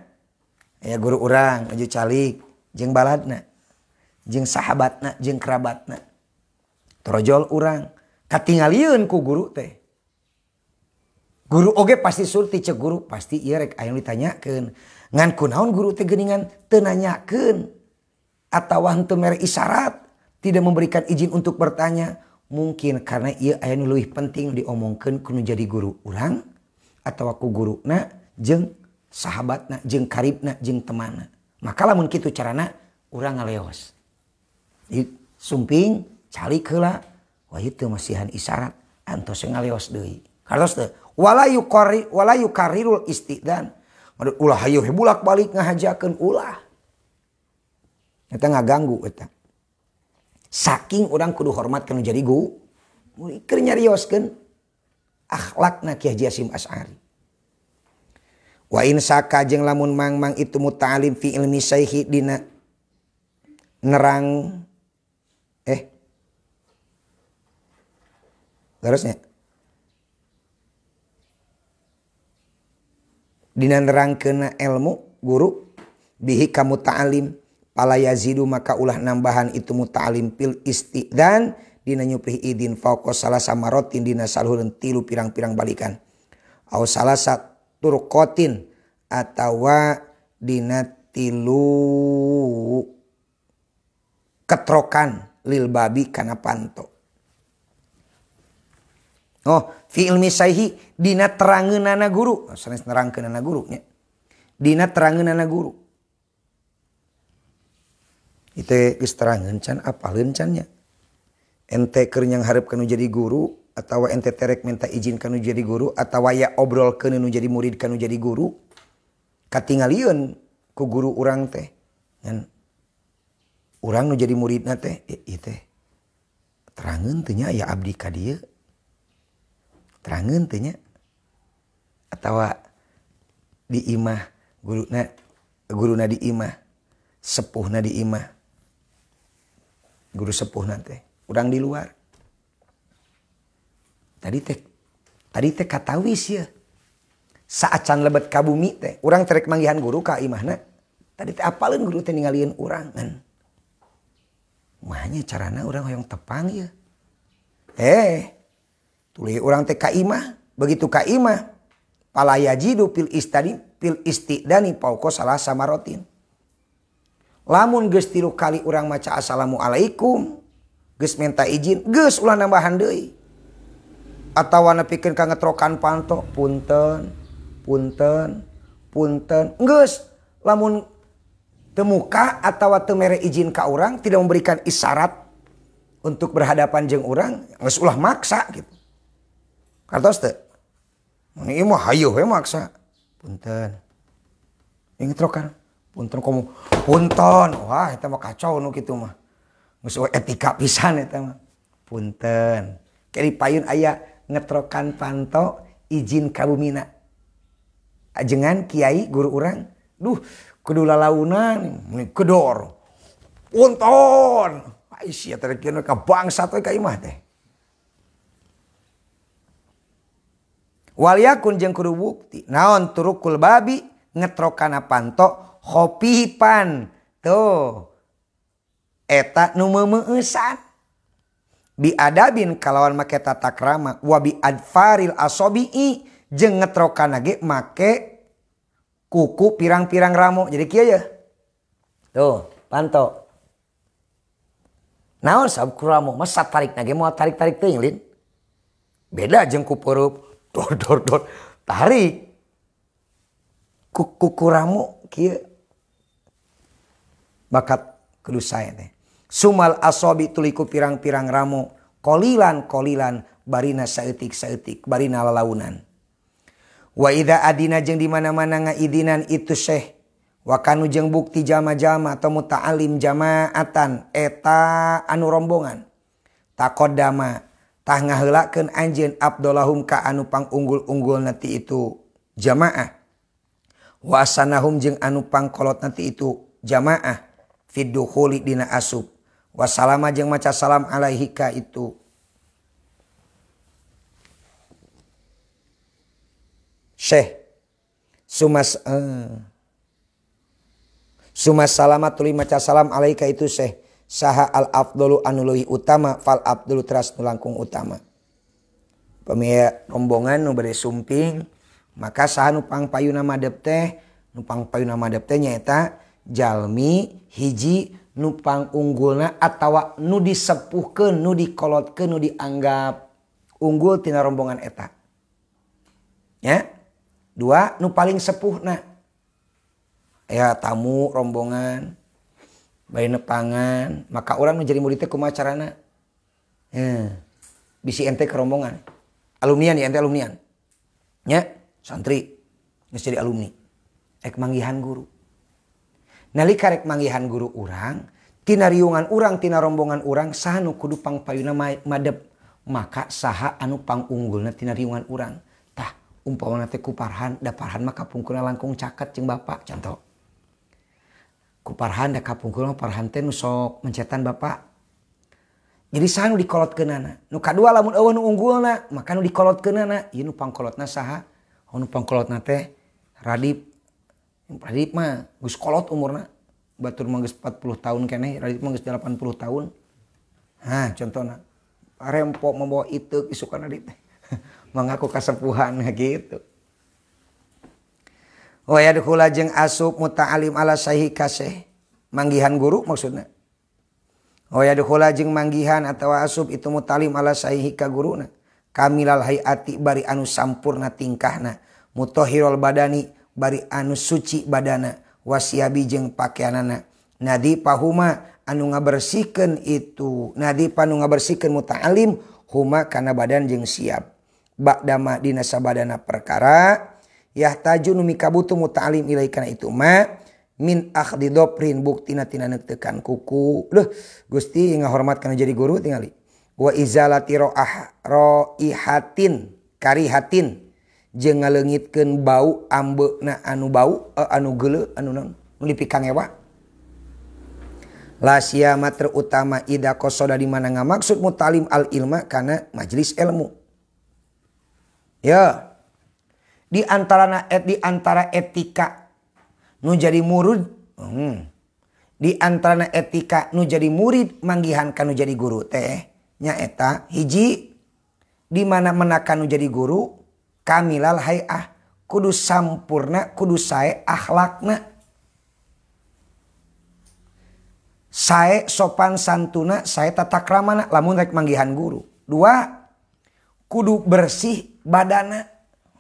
Aya guru urang nuju calik jeung baladna, jeung sahabatna, jeung kerabatna. Torojol urang katingalieun ku guru teh. Guru oge pasti surti cek guru pasti ieu rek aya nu ditanyakeun. Ngan kunaon guru teh geuningan teu nanyakeun atawa henteu mere isyarat, tidak memberikan izin untuk bertanya. Mungkin karena ieu aya nu leuwih penting diomongkeun ku nu jadi guru urang atawa ku guruna jeung sahabatna jeung karibna jeung temanna. Maka lamun kitu carana urang ngaleos. Jadi sumping calik heula, wah ieu teu masihan isyarat antos ngaleos deui. Hartos teu? Wala yuqarri wala yukarrirul istidan. Ulah hayu bulak-balik ngahajakeun ulah. Eta ngaganggu eta. Saking urang kudu hormat ka nu jadi guru, keur nyarioskeun akhlakna Ki Haji Hasyim Asy'ari. Wa in saka jeung lamun mangmang itu muta'alim fi ilmi syaihi dina nerang terusnya dina nerangkeunna ilmu guru bihi ka muta'alim pala yazidu maka ulah nambahan itu muta'alim fil istidan dina nyuprih idin fauqa salasa marotin dina saluhureun tilu pirang-pirang balikan au salasa turqatin atawa dina tilu ketrokan lil babi kana panto. Oh, fi ilmi saihi dina terangeunana guru, sanes nerangkeunana guru nya. Dina terangeunana guru. Itu geus terangeun can apaleun can nya. Ente keur nyanghareup kanu jadi guru atawa ente terek minta izin kanu jadi guru atawa ya obrolkeun nu jadi murid kanu jadi guru. Katingalieun ku guru urang teh. Ngan urang nu jadi muridna teh ieu teh terangeun teh nya aya abdi ka dieu. Terangeun teh nya atawa di imah guruna di imah sepuhna di imah guru sepuhna teh urang di luar tadi teh katawis ya saacan lebet ka bumi teh urang terek manggihan guru ka imahna tadi teh apaleun guru teh ningalieun urang kan mahnya carana urang hoyong tepang ya tuluy urang teh ka imah, begitu ka imah pala yajidu fil istadi fil istidani pauko salah samarotin. Lamun geus 3 kali urang maca assalamualaikum, geus minta izin, geus ulah nambahan deui. Atawa nepikeun ka ngetrokan panto, punten, punten, punten, geus lamun teu muka atawa teu mere izin ka urang, tidak memberikan isyarat untuk berhadapan jeung urang, geus ulah maksa gitu. Kartos teu? Mun ieu mah hayoh we maksa. Punten. Ieu ngetrokan. Punten komo. Punten. Wah eta mah kacau nu kitu mah. Geus etika pisan eta mah. Punten. Ke di payun aya ngetrokan panto izin ka bumina. Ajengan kiai guru urang, duh kudu lalaunan mun kedor. Punten. Ai sia teh kieu ka bangsat we ka imah teh. Waliyakun jeung kudu bukti naon turukul babi ngetrokana panto khopipan tuh eta nu meumeusan bi adabin kalawan make tata krama wa bi adfaril asobii jeung ngetrokana ge make kuku pirang-pirang ramo jadi kieu ya tuh panto naon sab ku ramo masa tarikna ge moal tarik-tarik teuing lin beda jeung ku peurup dor dor dor tarik kuku ramu kieu bakat kudu sae teh sumal asobi tuliku pirang-pirang ramu kolilan kolilan barina saeutik-saeutik barina lalaunan wa idza adina jeung di mana-mana ngaidinan itu syekh wa kanu jeung bukti jama-jama atau muta'alim jamaatan eta anu rombongan taqaddama tah ngaheulakeun anjeun abdulahum ka anu pangunggul-unggul nanti itu jamaah wa asanahum jeung anu pangkolot nanti itu jamaah fid dukhuli dina asub wa salama jeung maca salam alaihi ka itu syekh sumas sumas salama tuluy maca salam alaika itu syekh saha al afdalu anu leuwih utama fal afdalu teras nu langkung utama. Pami rombongan nu bade sumping maka saha nu pangpayuna madep teh nu pangpayuna madep teh nyaeta jalmi hiji nu pangunggulna atawa nu disepuhkeun nu dikolotkeun nu dianggap unggul tina rombongan eta. Ya. Dua nu paling sepuhna. Ya tamu rombongan bari nepangan maka orang menjadi murid teh kumaha carana bisi ente ke rombongan alumnian ya ente alumnian nya santri geus jadi alumni ek manggihan guru nalika rek manggihan guru urang tina riungan urang tina rombongan urang saha nu kudu pangpayuna madep maka saha anu pangunggulna tina riungan urang tah umpamana teh ku Parhan da Parhan mah kapungkurna langkung caket jeung bapak contoh ku Parhan da kapungkur mah Parhan teh nu sok mencetan bapak. Jadi saha nu dikolotkeunana? Nu kadua lamun eueuh nu unggulna, maka nu dikolotkeunana, ieu nu pangkolotna saha? Oh nu pangkolotna teh Radip. Radip mah geus kolot umurna. Batur mah geus 40 tahun keneh, Radip mah geus 80 tahun. Hah, contohna. Rempo membawa iteuk isukan Radip teh. Mengaku kasepuhan gitu. Wa yadkhula jeung asup muta'alim ala syaikh kaseh manggihan guru maksudna. Wa yadkhula jeung manggihan atawa asup itu muta'alim ala syaikh ka guruna. Kamilal hayati bari anu sampurna tingkahna, mutahhirul badani bari anu suci badana, wasiabi jeung pakeanana. Nadi pahuma anu ngabersihkeun itu, nadi panu ngabersihkeun muta'alim huma kana badan jeung siap. Ba'dama dina sabadana perkara yahtaju nu mikabutuh muta'alim ilai kana itu ma min akhdi doprin buktina tina neuktekan kuku. Duh, Gusti ngahormat kana jadi guru tingali. Wa izalati roihatin karihatin jeung ngaleungitkeun bau ambeuna anu bau anu geuleuh anu naon nu dipikangewa. La siyama terutama ida qasoda di mana ngamaksud mutalim al ilma kana majelis ilmu. Ya. Di antara etika nu jadi murid, di antara etika nu jadi murid manggihan kanu jadi guru teh nyaeta hiji di mana menakan nu jadi guru kamilal hayah kudu sampurna kudu sae akhlakna, sae sopan santuna, sae tata kramana lamun rek manggihan guru. Dua, kudu bersih badana.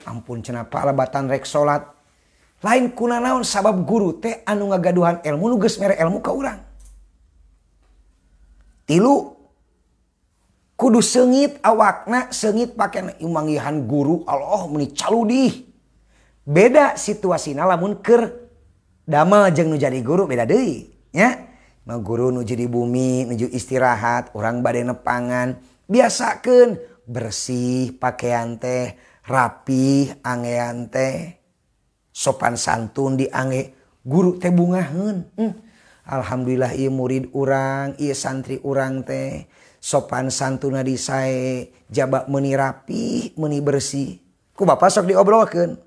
Ampun cenah pak lebatan rek salat lain kuna naon sabab guru teh anu ngagaduhan ilmu nu geus mere ilmu ka urang. Tilu, kudu seungit awakna, seungit pakena manggihan guru Allah meuni caludih. Beda situasina lamun keur damel jeung nu jadi guru beda deui nya. Mah guru nu jadi bumi nuju istirahat urang bade nepangan biasakeun bersih pakaian teh, rapih angean teh, sopan santun diange, guru teh bungaheun. Alhamdulillah ieu murid urang, ieu santri urang teh sopan santuna disae, jaba meuni rapih, meuni bersih. Ku bapak sok diobrolkeun.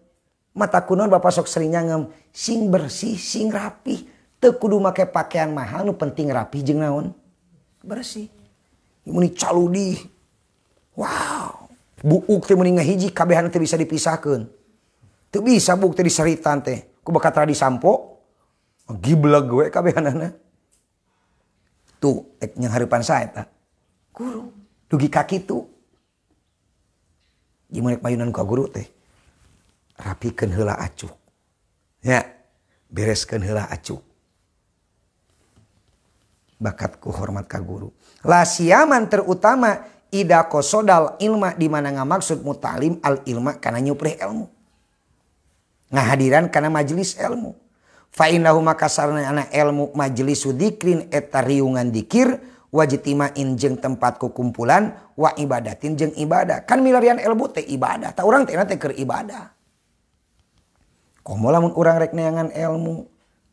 Mata kunaon bapak sok sering nyangem, sing bersih, sing rapih. Teu kudu make pakaian mahal, nu penting rapih jeung naon? Bersih. Meuni caludih. Wow. Buuk teh meuni ngahiji kabehan teh bisa dipisahkeun. Teu bisa buuk teh diseritan teh. Ku bakat tara disampo. Gibleg we kabehanana. Tuh ek nyanghareupan sae eta. Guru dugi ka kitu. Jeung rek mayunan ka guru teh. Rapikeun heula acuk. Nya, bereskeun heula acuk. Bakat ku hormat ka guru. La siaman terutama ida kosodal ilma di mana ngamaksud mutalim al ilma kana nyuprih ilmu. Ngahadiran kana majelis ilmu. Fa innahu makasarna ana ilmu majlisu dzikrin eta riungan dikir wajtima'in jeung tempat kukumpulan wa ibadatin jeung ibadah. Kan milarian ilmu teh ibadah. Ta urang teh teh keur ibadah. Komo lamun urang rek neangan ilmu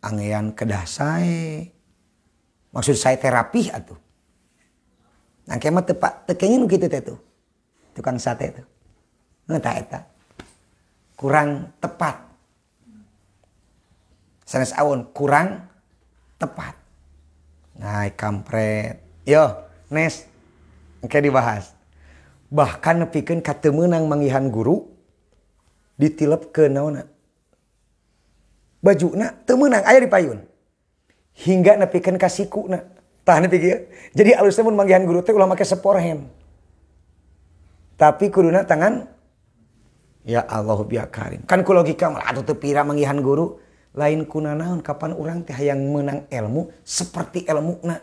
angean kedah sae. Maksud saya terapi atuh. Nangke mah teu teu kenging nu kitu teh tuh. Tukang sate tuh. Tah eta. Kurang tepat. Sanes awon kurang tepat. Nah, kampret. Yo, nes. Engke dibahas. Bahkan nepikeun ka teu meunang manggihan guru ditilepkeun naonna. Bajuna teu meunang aya di payun. Hingga nepikeun ka sikuna. Tah nepi kieu. Jadi alusna mun manggihan guru teh ulah make seporhen. Tapi kuduna tangan ya Allah ya Karim. Kan ku logika mah atuh teu pira manggihan guru. Lain kuna naon kapan urang teh hayang meunang ilmu seperti ilmuna.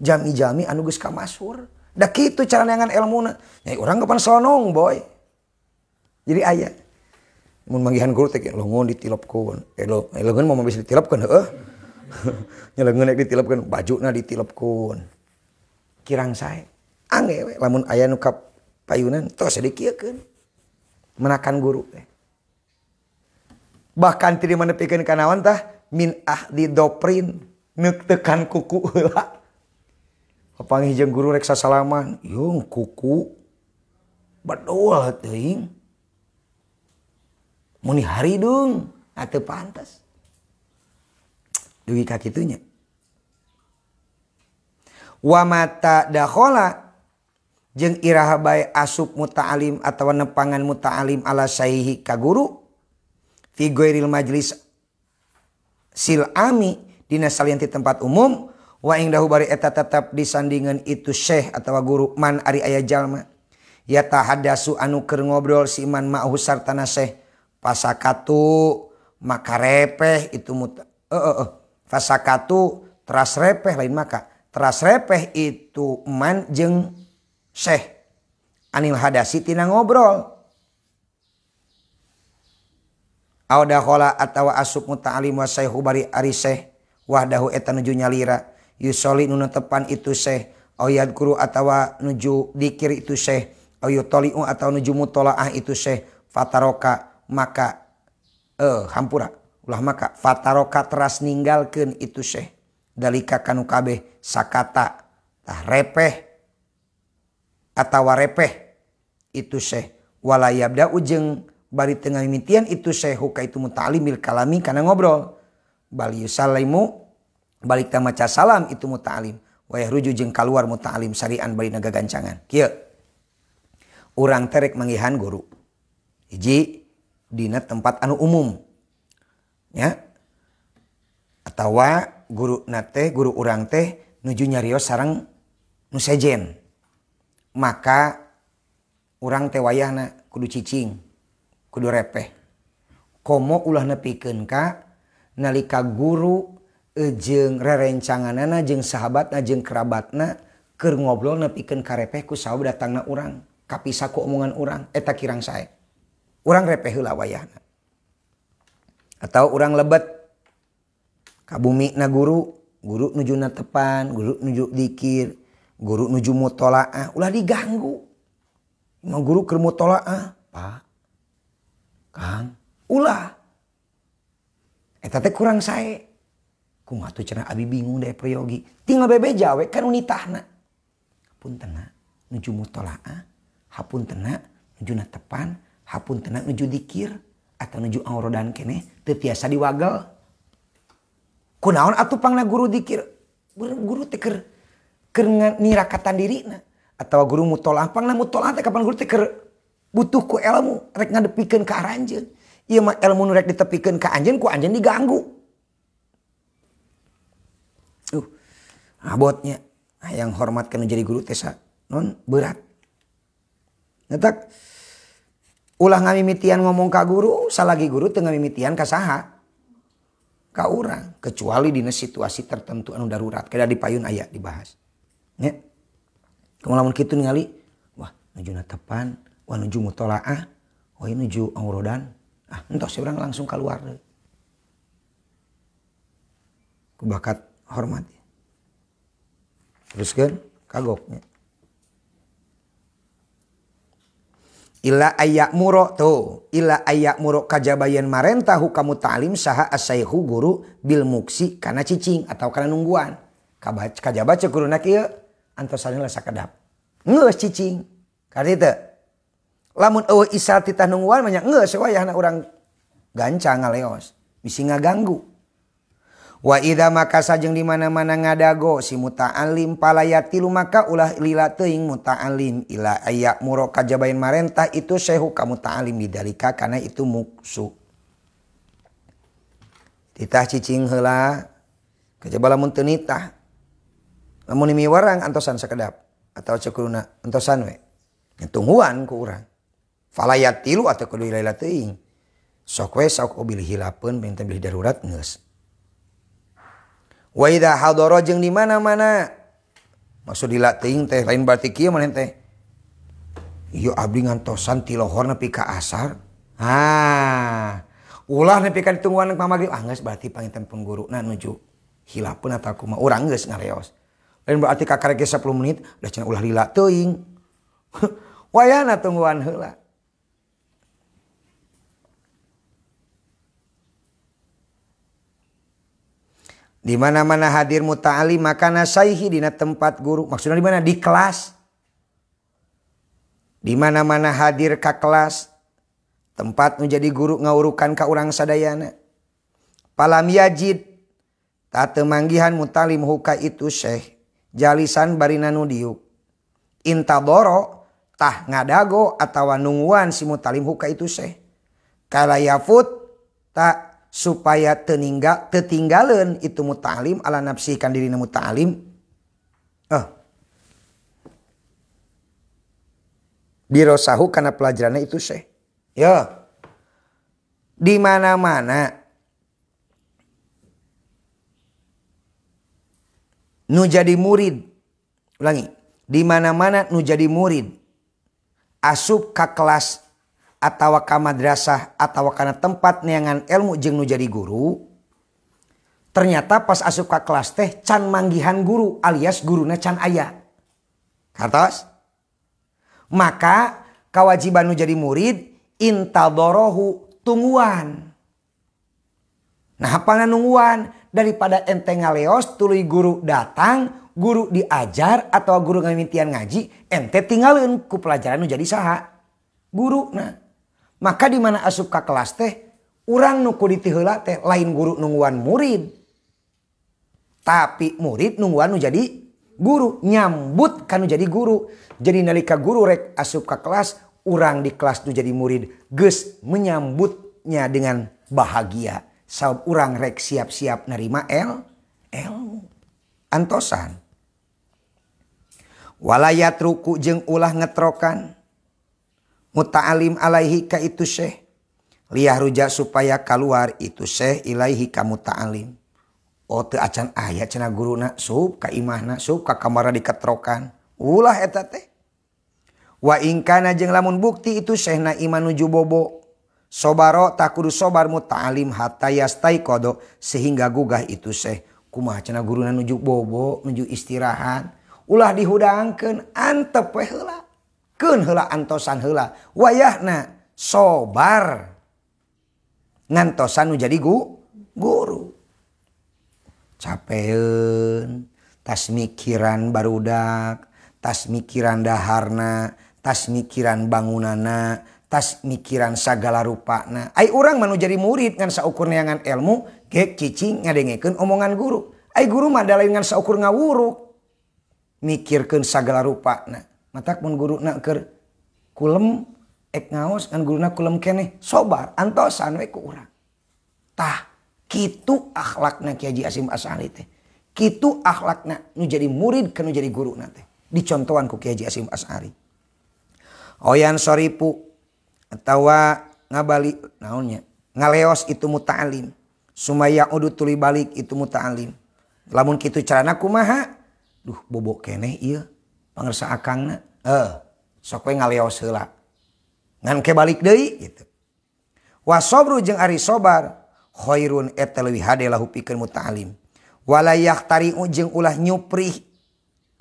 Jami-jami anu geus kamasur. Da kitu cara neangan ilmuna. Nya urang kapan sonong boy. Jadi aya mun manggihan guru teh leungeun ditilepkeun. Leungeun mah bisa ditilepkeun heueuh. Nya leungeun rek ditilepkeun, bajuna ditilepkeun. Kirang sae. Angge we lamun aya nu ka payunan tos dikieukeun. Menakan guru teh. Bahkan ti manepikeun ka naon tah min ahdi doprin neuktekan kuku heula. Papanggih jeung guru rek sasalaman, yeung kuku bedol teuing. Muni haridung atuh pantes. Dugi ka kitunya. Wa mata dakhala jeung iraha bae asup muta'alim atawa nepangan muta'alim ala saihi ka guru fi ghairil majlis Silami dina salian ti tempat umum wa ingdahu bari eta tetep disandingan itu syekh atawa guru man ari aya jalma yatahaddasu anu keur ngobrol si man ma'hu sartana syekh pasakatu maka repeh itu fasakatu teras repeh lain maka teras repeh itu man jeung syekh anil hadasi tina ngobrol aw dakhala atawa asup muta'alim wa syekhu bari ari syekh wahdahu eta nuju nyalira yusoli nu netepan itu syekh aw yadkuru atawa nuju dikir itu syekh aw yutoli'u atawa nuju mutolaah itu syekh fataroka maka hampura ulah maka fataroka teras ninggalkeun itu syekh dalika kanu kabeh sakata tah repeh atawa repeh itu syekh wala yabda ujeng bari tengah mimitian itu syekh ka itu muta'alim bil kalami kana ngobrol bal yusalimu balik ta maca salam itu muta'alim wa yahruju jeung kaluar muta'alim sarian bari nagagancangan kieu urang terek manggihan guru hiji dina tempat anu umum ya atawa guru nate guru urang teh nuju nyarios sareng nu sejen maka urang teh wayahna kudu cicing kudu repeh komo ulah nepikeun ka nalika guru jeung rerencanganana jeung sahabatna jeung kerabatna keur ngobrol nepikeun ka repeh ku sabab datangna urang kapisah ku omongan urang eta kirang sae urang repeh heula wayahna atau urang lebet ka bumi na guru guru nuju netepan guru nuju dikir guru nuju mutolaah ulah diganggu imah guru keur mutolaah Pak Kang ulah eta teh kurang sae kumaha tuh cenah abi bingung deh priyogi tinggal bebeja we kan unitahna hapuntena nuju mutolaah hapuntena nuju netepan hapuntena nuju dikir atau nuju aurodan keneh teu tiasa diwagel kunaon atuh pangna guru dikir guru teh keur nirakatan dirina atawa guru mutolaah pangna mutolaah teh kapan guru teh keur butuh ku ilmu rek ngadepikeun ka aranjeun ieu mah ilmu nu rek ditepikeun ka anjeun ku anjeun diganggu abotnya hayang hormat kana jadi guru teh non berat netak ulah ngamimitian ngomong ka guru salagi guru teu ngamimitian ka saha ka urang kecuali dina situasi tertentu anu darurat kada di payun aya dibahas nya kumaha lamun kitu ningali wah nuju netepan wah nuju mutolaah wah nuju aurodan ah entos urang langsung keluar deui ku bakat hormat teruskeun kagoknya illa ayak muro tuh illa ayak muro kajabayan marentahu kamu ta'lim saha asyaihu guru bil muksi kana cicing atau kana nungguan kajaba ceuk guruna kieu antosan heula sakedap geus cicing kartu teu lamun eueuh isal titah nungguan mah nya geus wayahna urang gancang ngaleos bisi ngaganggu wa idza makasa jeung di mana-mana ngadago si muta'alim palayatilu maka ulah lila teuing muta'alim ila aya muro kajabain marentah itu syekhu ka muta'alim bidalika kana itu muksu titah cicing heula kajaba lamun teu nitah lamun mimiwarang antosan sakedap atawa ceuk antosan we tungguan ku urang falayatilu atau kudu lila teuing sok we sok bilih hilapeun benten bilih darurat geus. Wa idza hadara jeung di mana-mana maksud dila teuing teh lain berarti kieu maneh teh ieu abdi ngantosan ti lohor nepi ka asar ah ulah nepi ka ditungguan ka magrib ah geus berarti panginten pun guruna nuju hilapeun atawa kumaha urang geus ngareos lain berarti kakarek 10 menit da cenah ulah lila teuing wayahna tungguan heula. Di mana-mana hadir muta'alim maka nasaihi dina tempat guru. Maksudnya di mana? Di kelas. Di mana-mana hadir ka kelas. Tempat nu jadi guru ngaurukan ka urang sadayana. Palam yajid ta teu manggihan muta'alim huka itu syekh jalisan barina nu diuk. Intadoro tah ngadago atawa nungguan si muta'alim huka itu syekh. Kala yafut ta supaya tetinggalan itu muta'alim ala nafsi kan dirina muta'alim. Dirosahu karena pelajarannya itu syekh. Ya. Di mana-mana nu jadi murid. Ulangi, di mana-mana nu jadi murid asup ka kelas atawa ka madrasah atawa kana tempat neangan ilmu jeung nu jadi guru. Ternyata pas asup ka kelas teh can manggihan guru alias guruna can aya. Kartos? Maka kewajiban nu jadi murid intadorohu tungguan. Nah apana nungguan daripada ente ngaleos tuluy guru datang, guru diajar atau guru ngamintian ngaji, ente tinggalin ku pelajaran nu jadi saha? Guru. Nah, maka di mana asup ka kelas teh urang nu kudu tiheula teh lain guru nungguan murid. Tapi murid nungguan nu jadi guru, nyambut kanu jadi guru. Jadi nalika guru rek asup ka kelas, urang di kelas nu jadi murid geus menyambutnya dengan bahagia. Sabab urang rek siap-siap nerima ilmu. Antosan. Walayat ruku jeung ulah ngetrokan muta'alim alaihi ka itu syekh. Liah ruja supaya keluar itu syekh ilaihi ka muta'alim. Oh teu acan aya cenah guruna sup ka imahna sup ka kamarna diketrokan. Ulah eta teh. Wa in kana jeung lamun bukti itu syekhna iman nuju bobo. Sobaro tak kudu sobar muta'alim hatta yastaiqodo sehingga gugah itu syekh. Kumaha cenah guruna nuju bobo, nuju istirahat. Ulah dihudangkeun antep we heula. Keun heula antosan heula. Wayahna sobar. Ngantosan nu jadi guru. Capeun, tas mikiran barudak, tas mikiran daharna, tas mikiran bangunana, tas mikiran sagala rupana. Ai urang mah nu jadi murid ngan saukur neangan ilmu, gek cicing ngadengekeun omongan guru. Ai guru mah da lain ngan saukur ngawuruk. Mikirkeun sagala rupana. Matak mun guruna keur kulem ek ngaos ngan guruna kulem keneh, sobar antosan we ku urang. Tah kitu akhlakna Ki Haji Hasyim Asy'ari teh. Kitu akhlakna nu jadi murid ka nu jadi guruna teh. Dicontohan ku Ki Haji Hasyim Asy'ari. Oyan soripu atawa ngabali naonnya ngaleos itu muta'alim. Sumaya udu tuli balik itu muta'alim. Lamun kitu carana kumaha? Duh bobo keneh ieu pangersa akangna. Sok we ngaleos heula. Ngan ke balik deui gitu. Wasobru jeung ari sobar khairun eta leuwih hade lahu pikeun muta'alim. Wala yahtari'u jeung ulah nyuprih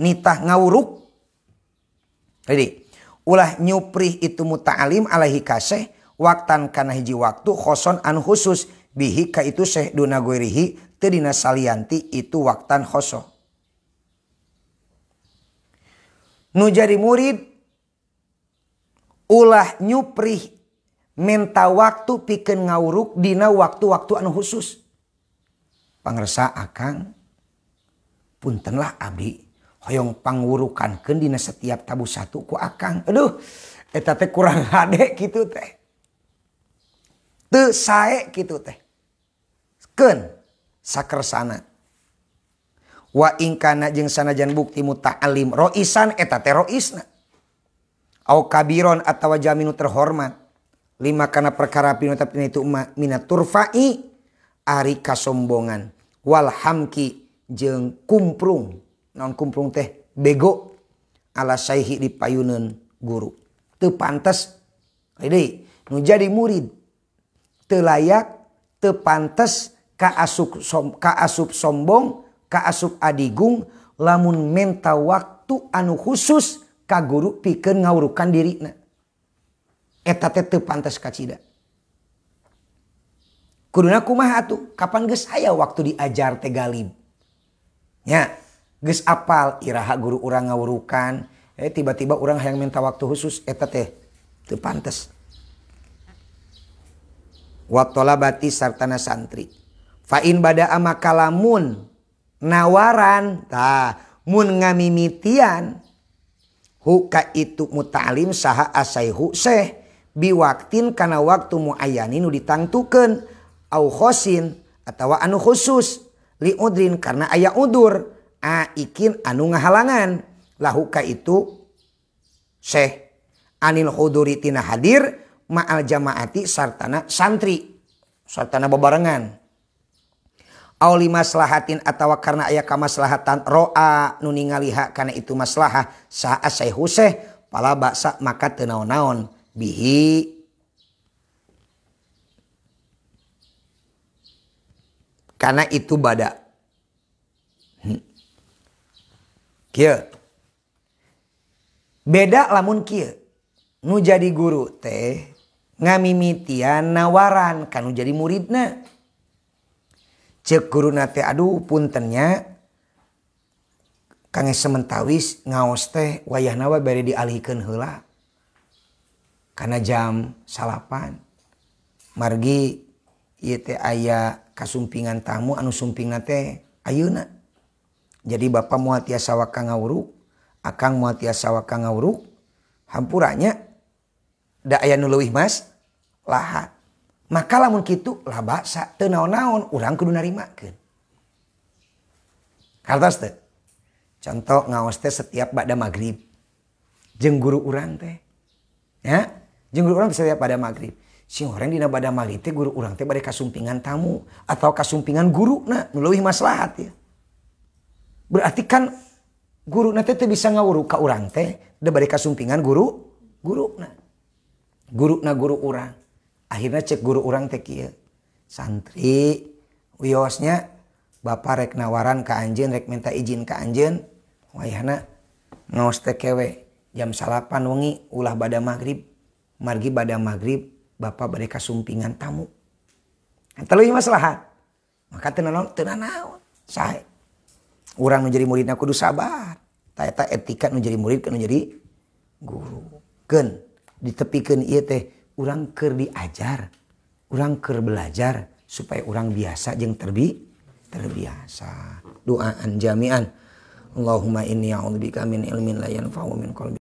nitah ngawuruk. Jadi ulah nyuprih itu muta'alim alaihi kaseh waktan kana hiji waktu khoson anu khusus bihi ka itu seh duna goirihi teu dina salianti itu waktan khoso. Nu jadi murid ulah nyuprih minta waktu pikeun ngawuruk dina waktu-waktu anu khusus. Pangersa akang puntenlah abdi hoyong pangwurukankeun dina setiap tabu satu ku akang. Aduh eta teh kurang hade kitu teh. Teu sae kitu teh. Keun sakersana. Wa in kana jeung sanajan bukti muta'alim roisan eta teh roisna. Au kabiron atawa jaminu terhormat. Lima kana perkara pinotapna itu minaturfa'i ari kasombongan wal hamki jeung kumprung. Naon kumprung teh bego ala syaihi di payuneun guru. Teu pantes deui nu jadi murid teu layak teu pantes ka asup sombong ka asup adigung lamun menta waktu anu khusus ka guru pikeun ngawurukan dirina. Eta teh teu pantes kacida. Kuduna kumaha atuh? Kapan geus aya waktu diajar teh galib? Nya, geus apal iraha guru urang ngawurukan, tiba-tiba urang hayang minta waktu khusus eta teh teu pantes. Wa talabati sartana santri. Fa in bada'a makalamun nawaran tah mun ngamimitian huka itu muta'alim saha asaihu seh biwaktin kana waktu muayyani nu ditangtukeun Au khosin atawa anu khusus li udrin karena aya udur aikin anu ngahalangan lahu ka itu syekh anil huduri tina hadir ma'al jamaati sartana santri sartana bebarengan. Au li maslahatin atawa karena aya kamaslahatan roa nu ningaliha kana itu maslahah saha syekhu syekh pala baksa maka teu naon-naon bihi karena itu bada. Kieu. Beda lamun kieu. Nu jadi guru teh ngamimitian nawaran kanu jadi muridna. Ceuk guruna teh aduh puntennya kangge sementawis ngaos teh wayahna we bari dialihkeun heula. Kana jam 9. Margi ieu teh aya kasumpingan tamu anu sumpingna teh ayeuna. Jadi bapak moal tiasa waka ngawuruk, akang moal tiasa waka ngawuruk, hampuranya da aya nu leuwih mas lahat. Maka lamun kitu lah baksa teu naon-naon urang kudu narimakeun. Kartos teu? Contoh ngaos teh setiap ba'da magrib. Jeung guru urang teh. Ya, jeung guru urang teh setiap ba'da magrib. Sing horeng dina bada maghrib teh guru urang teh bade kasumpingan tamu atau kasumpingan guruna nu leuwih maslahat ya. Berarti kan guruna teh teu bisa ngawuruk ka urang teh da bade kasumpingan guruna. Guruna guru urang. Akhirna cek guru urang teh kieu. Santri wiosnya bapak rek nawaran ka anjeun rek minta izin ka anjeun wayahna ngaos teh kewe jam 9 wengi ulah bada maghrib. Margi bada maghrib bapak bade kasumpingan tamu. Eta leuwih maslahat. Maka teu naon sae. Urang nu jadi muridna kudu sabar. Ta eta etika nu jadi murid nu jadi guru. Keun ditepikeun ieu teh urang keur diajar, urang keur belajar supaya urang biasa jeung terbiasa. Doaan jami'an. Allahumma inni a'udzubika min ilmin la yanfa'u min qalbin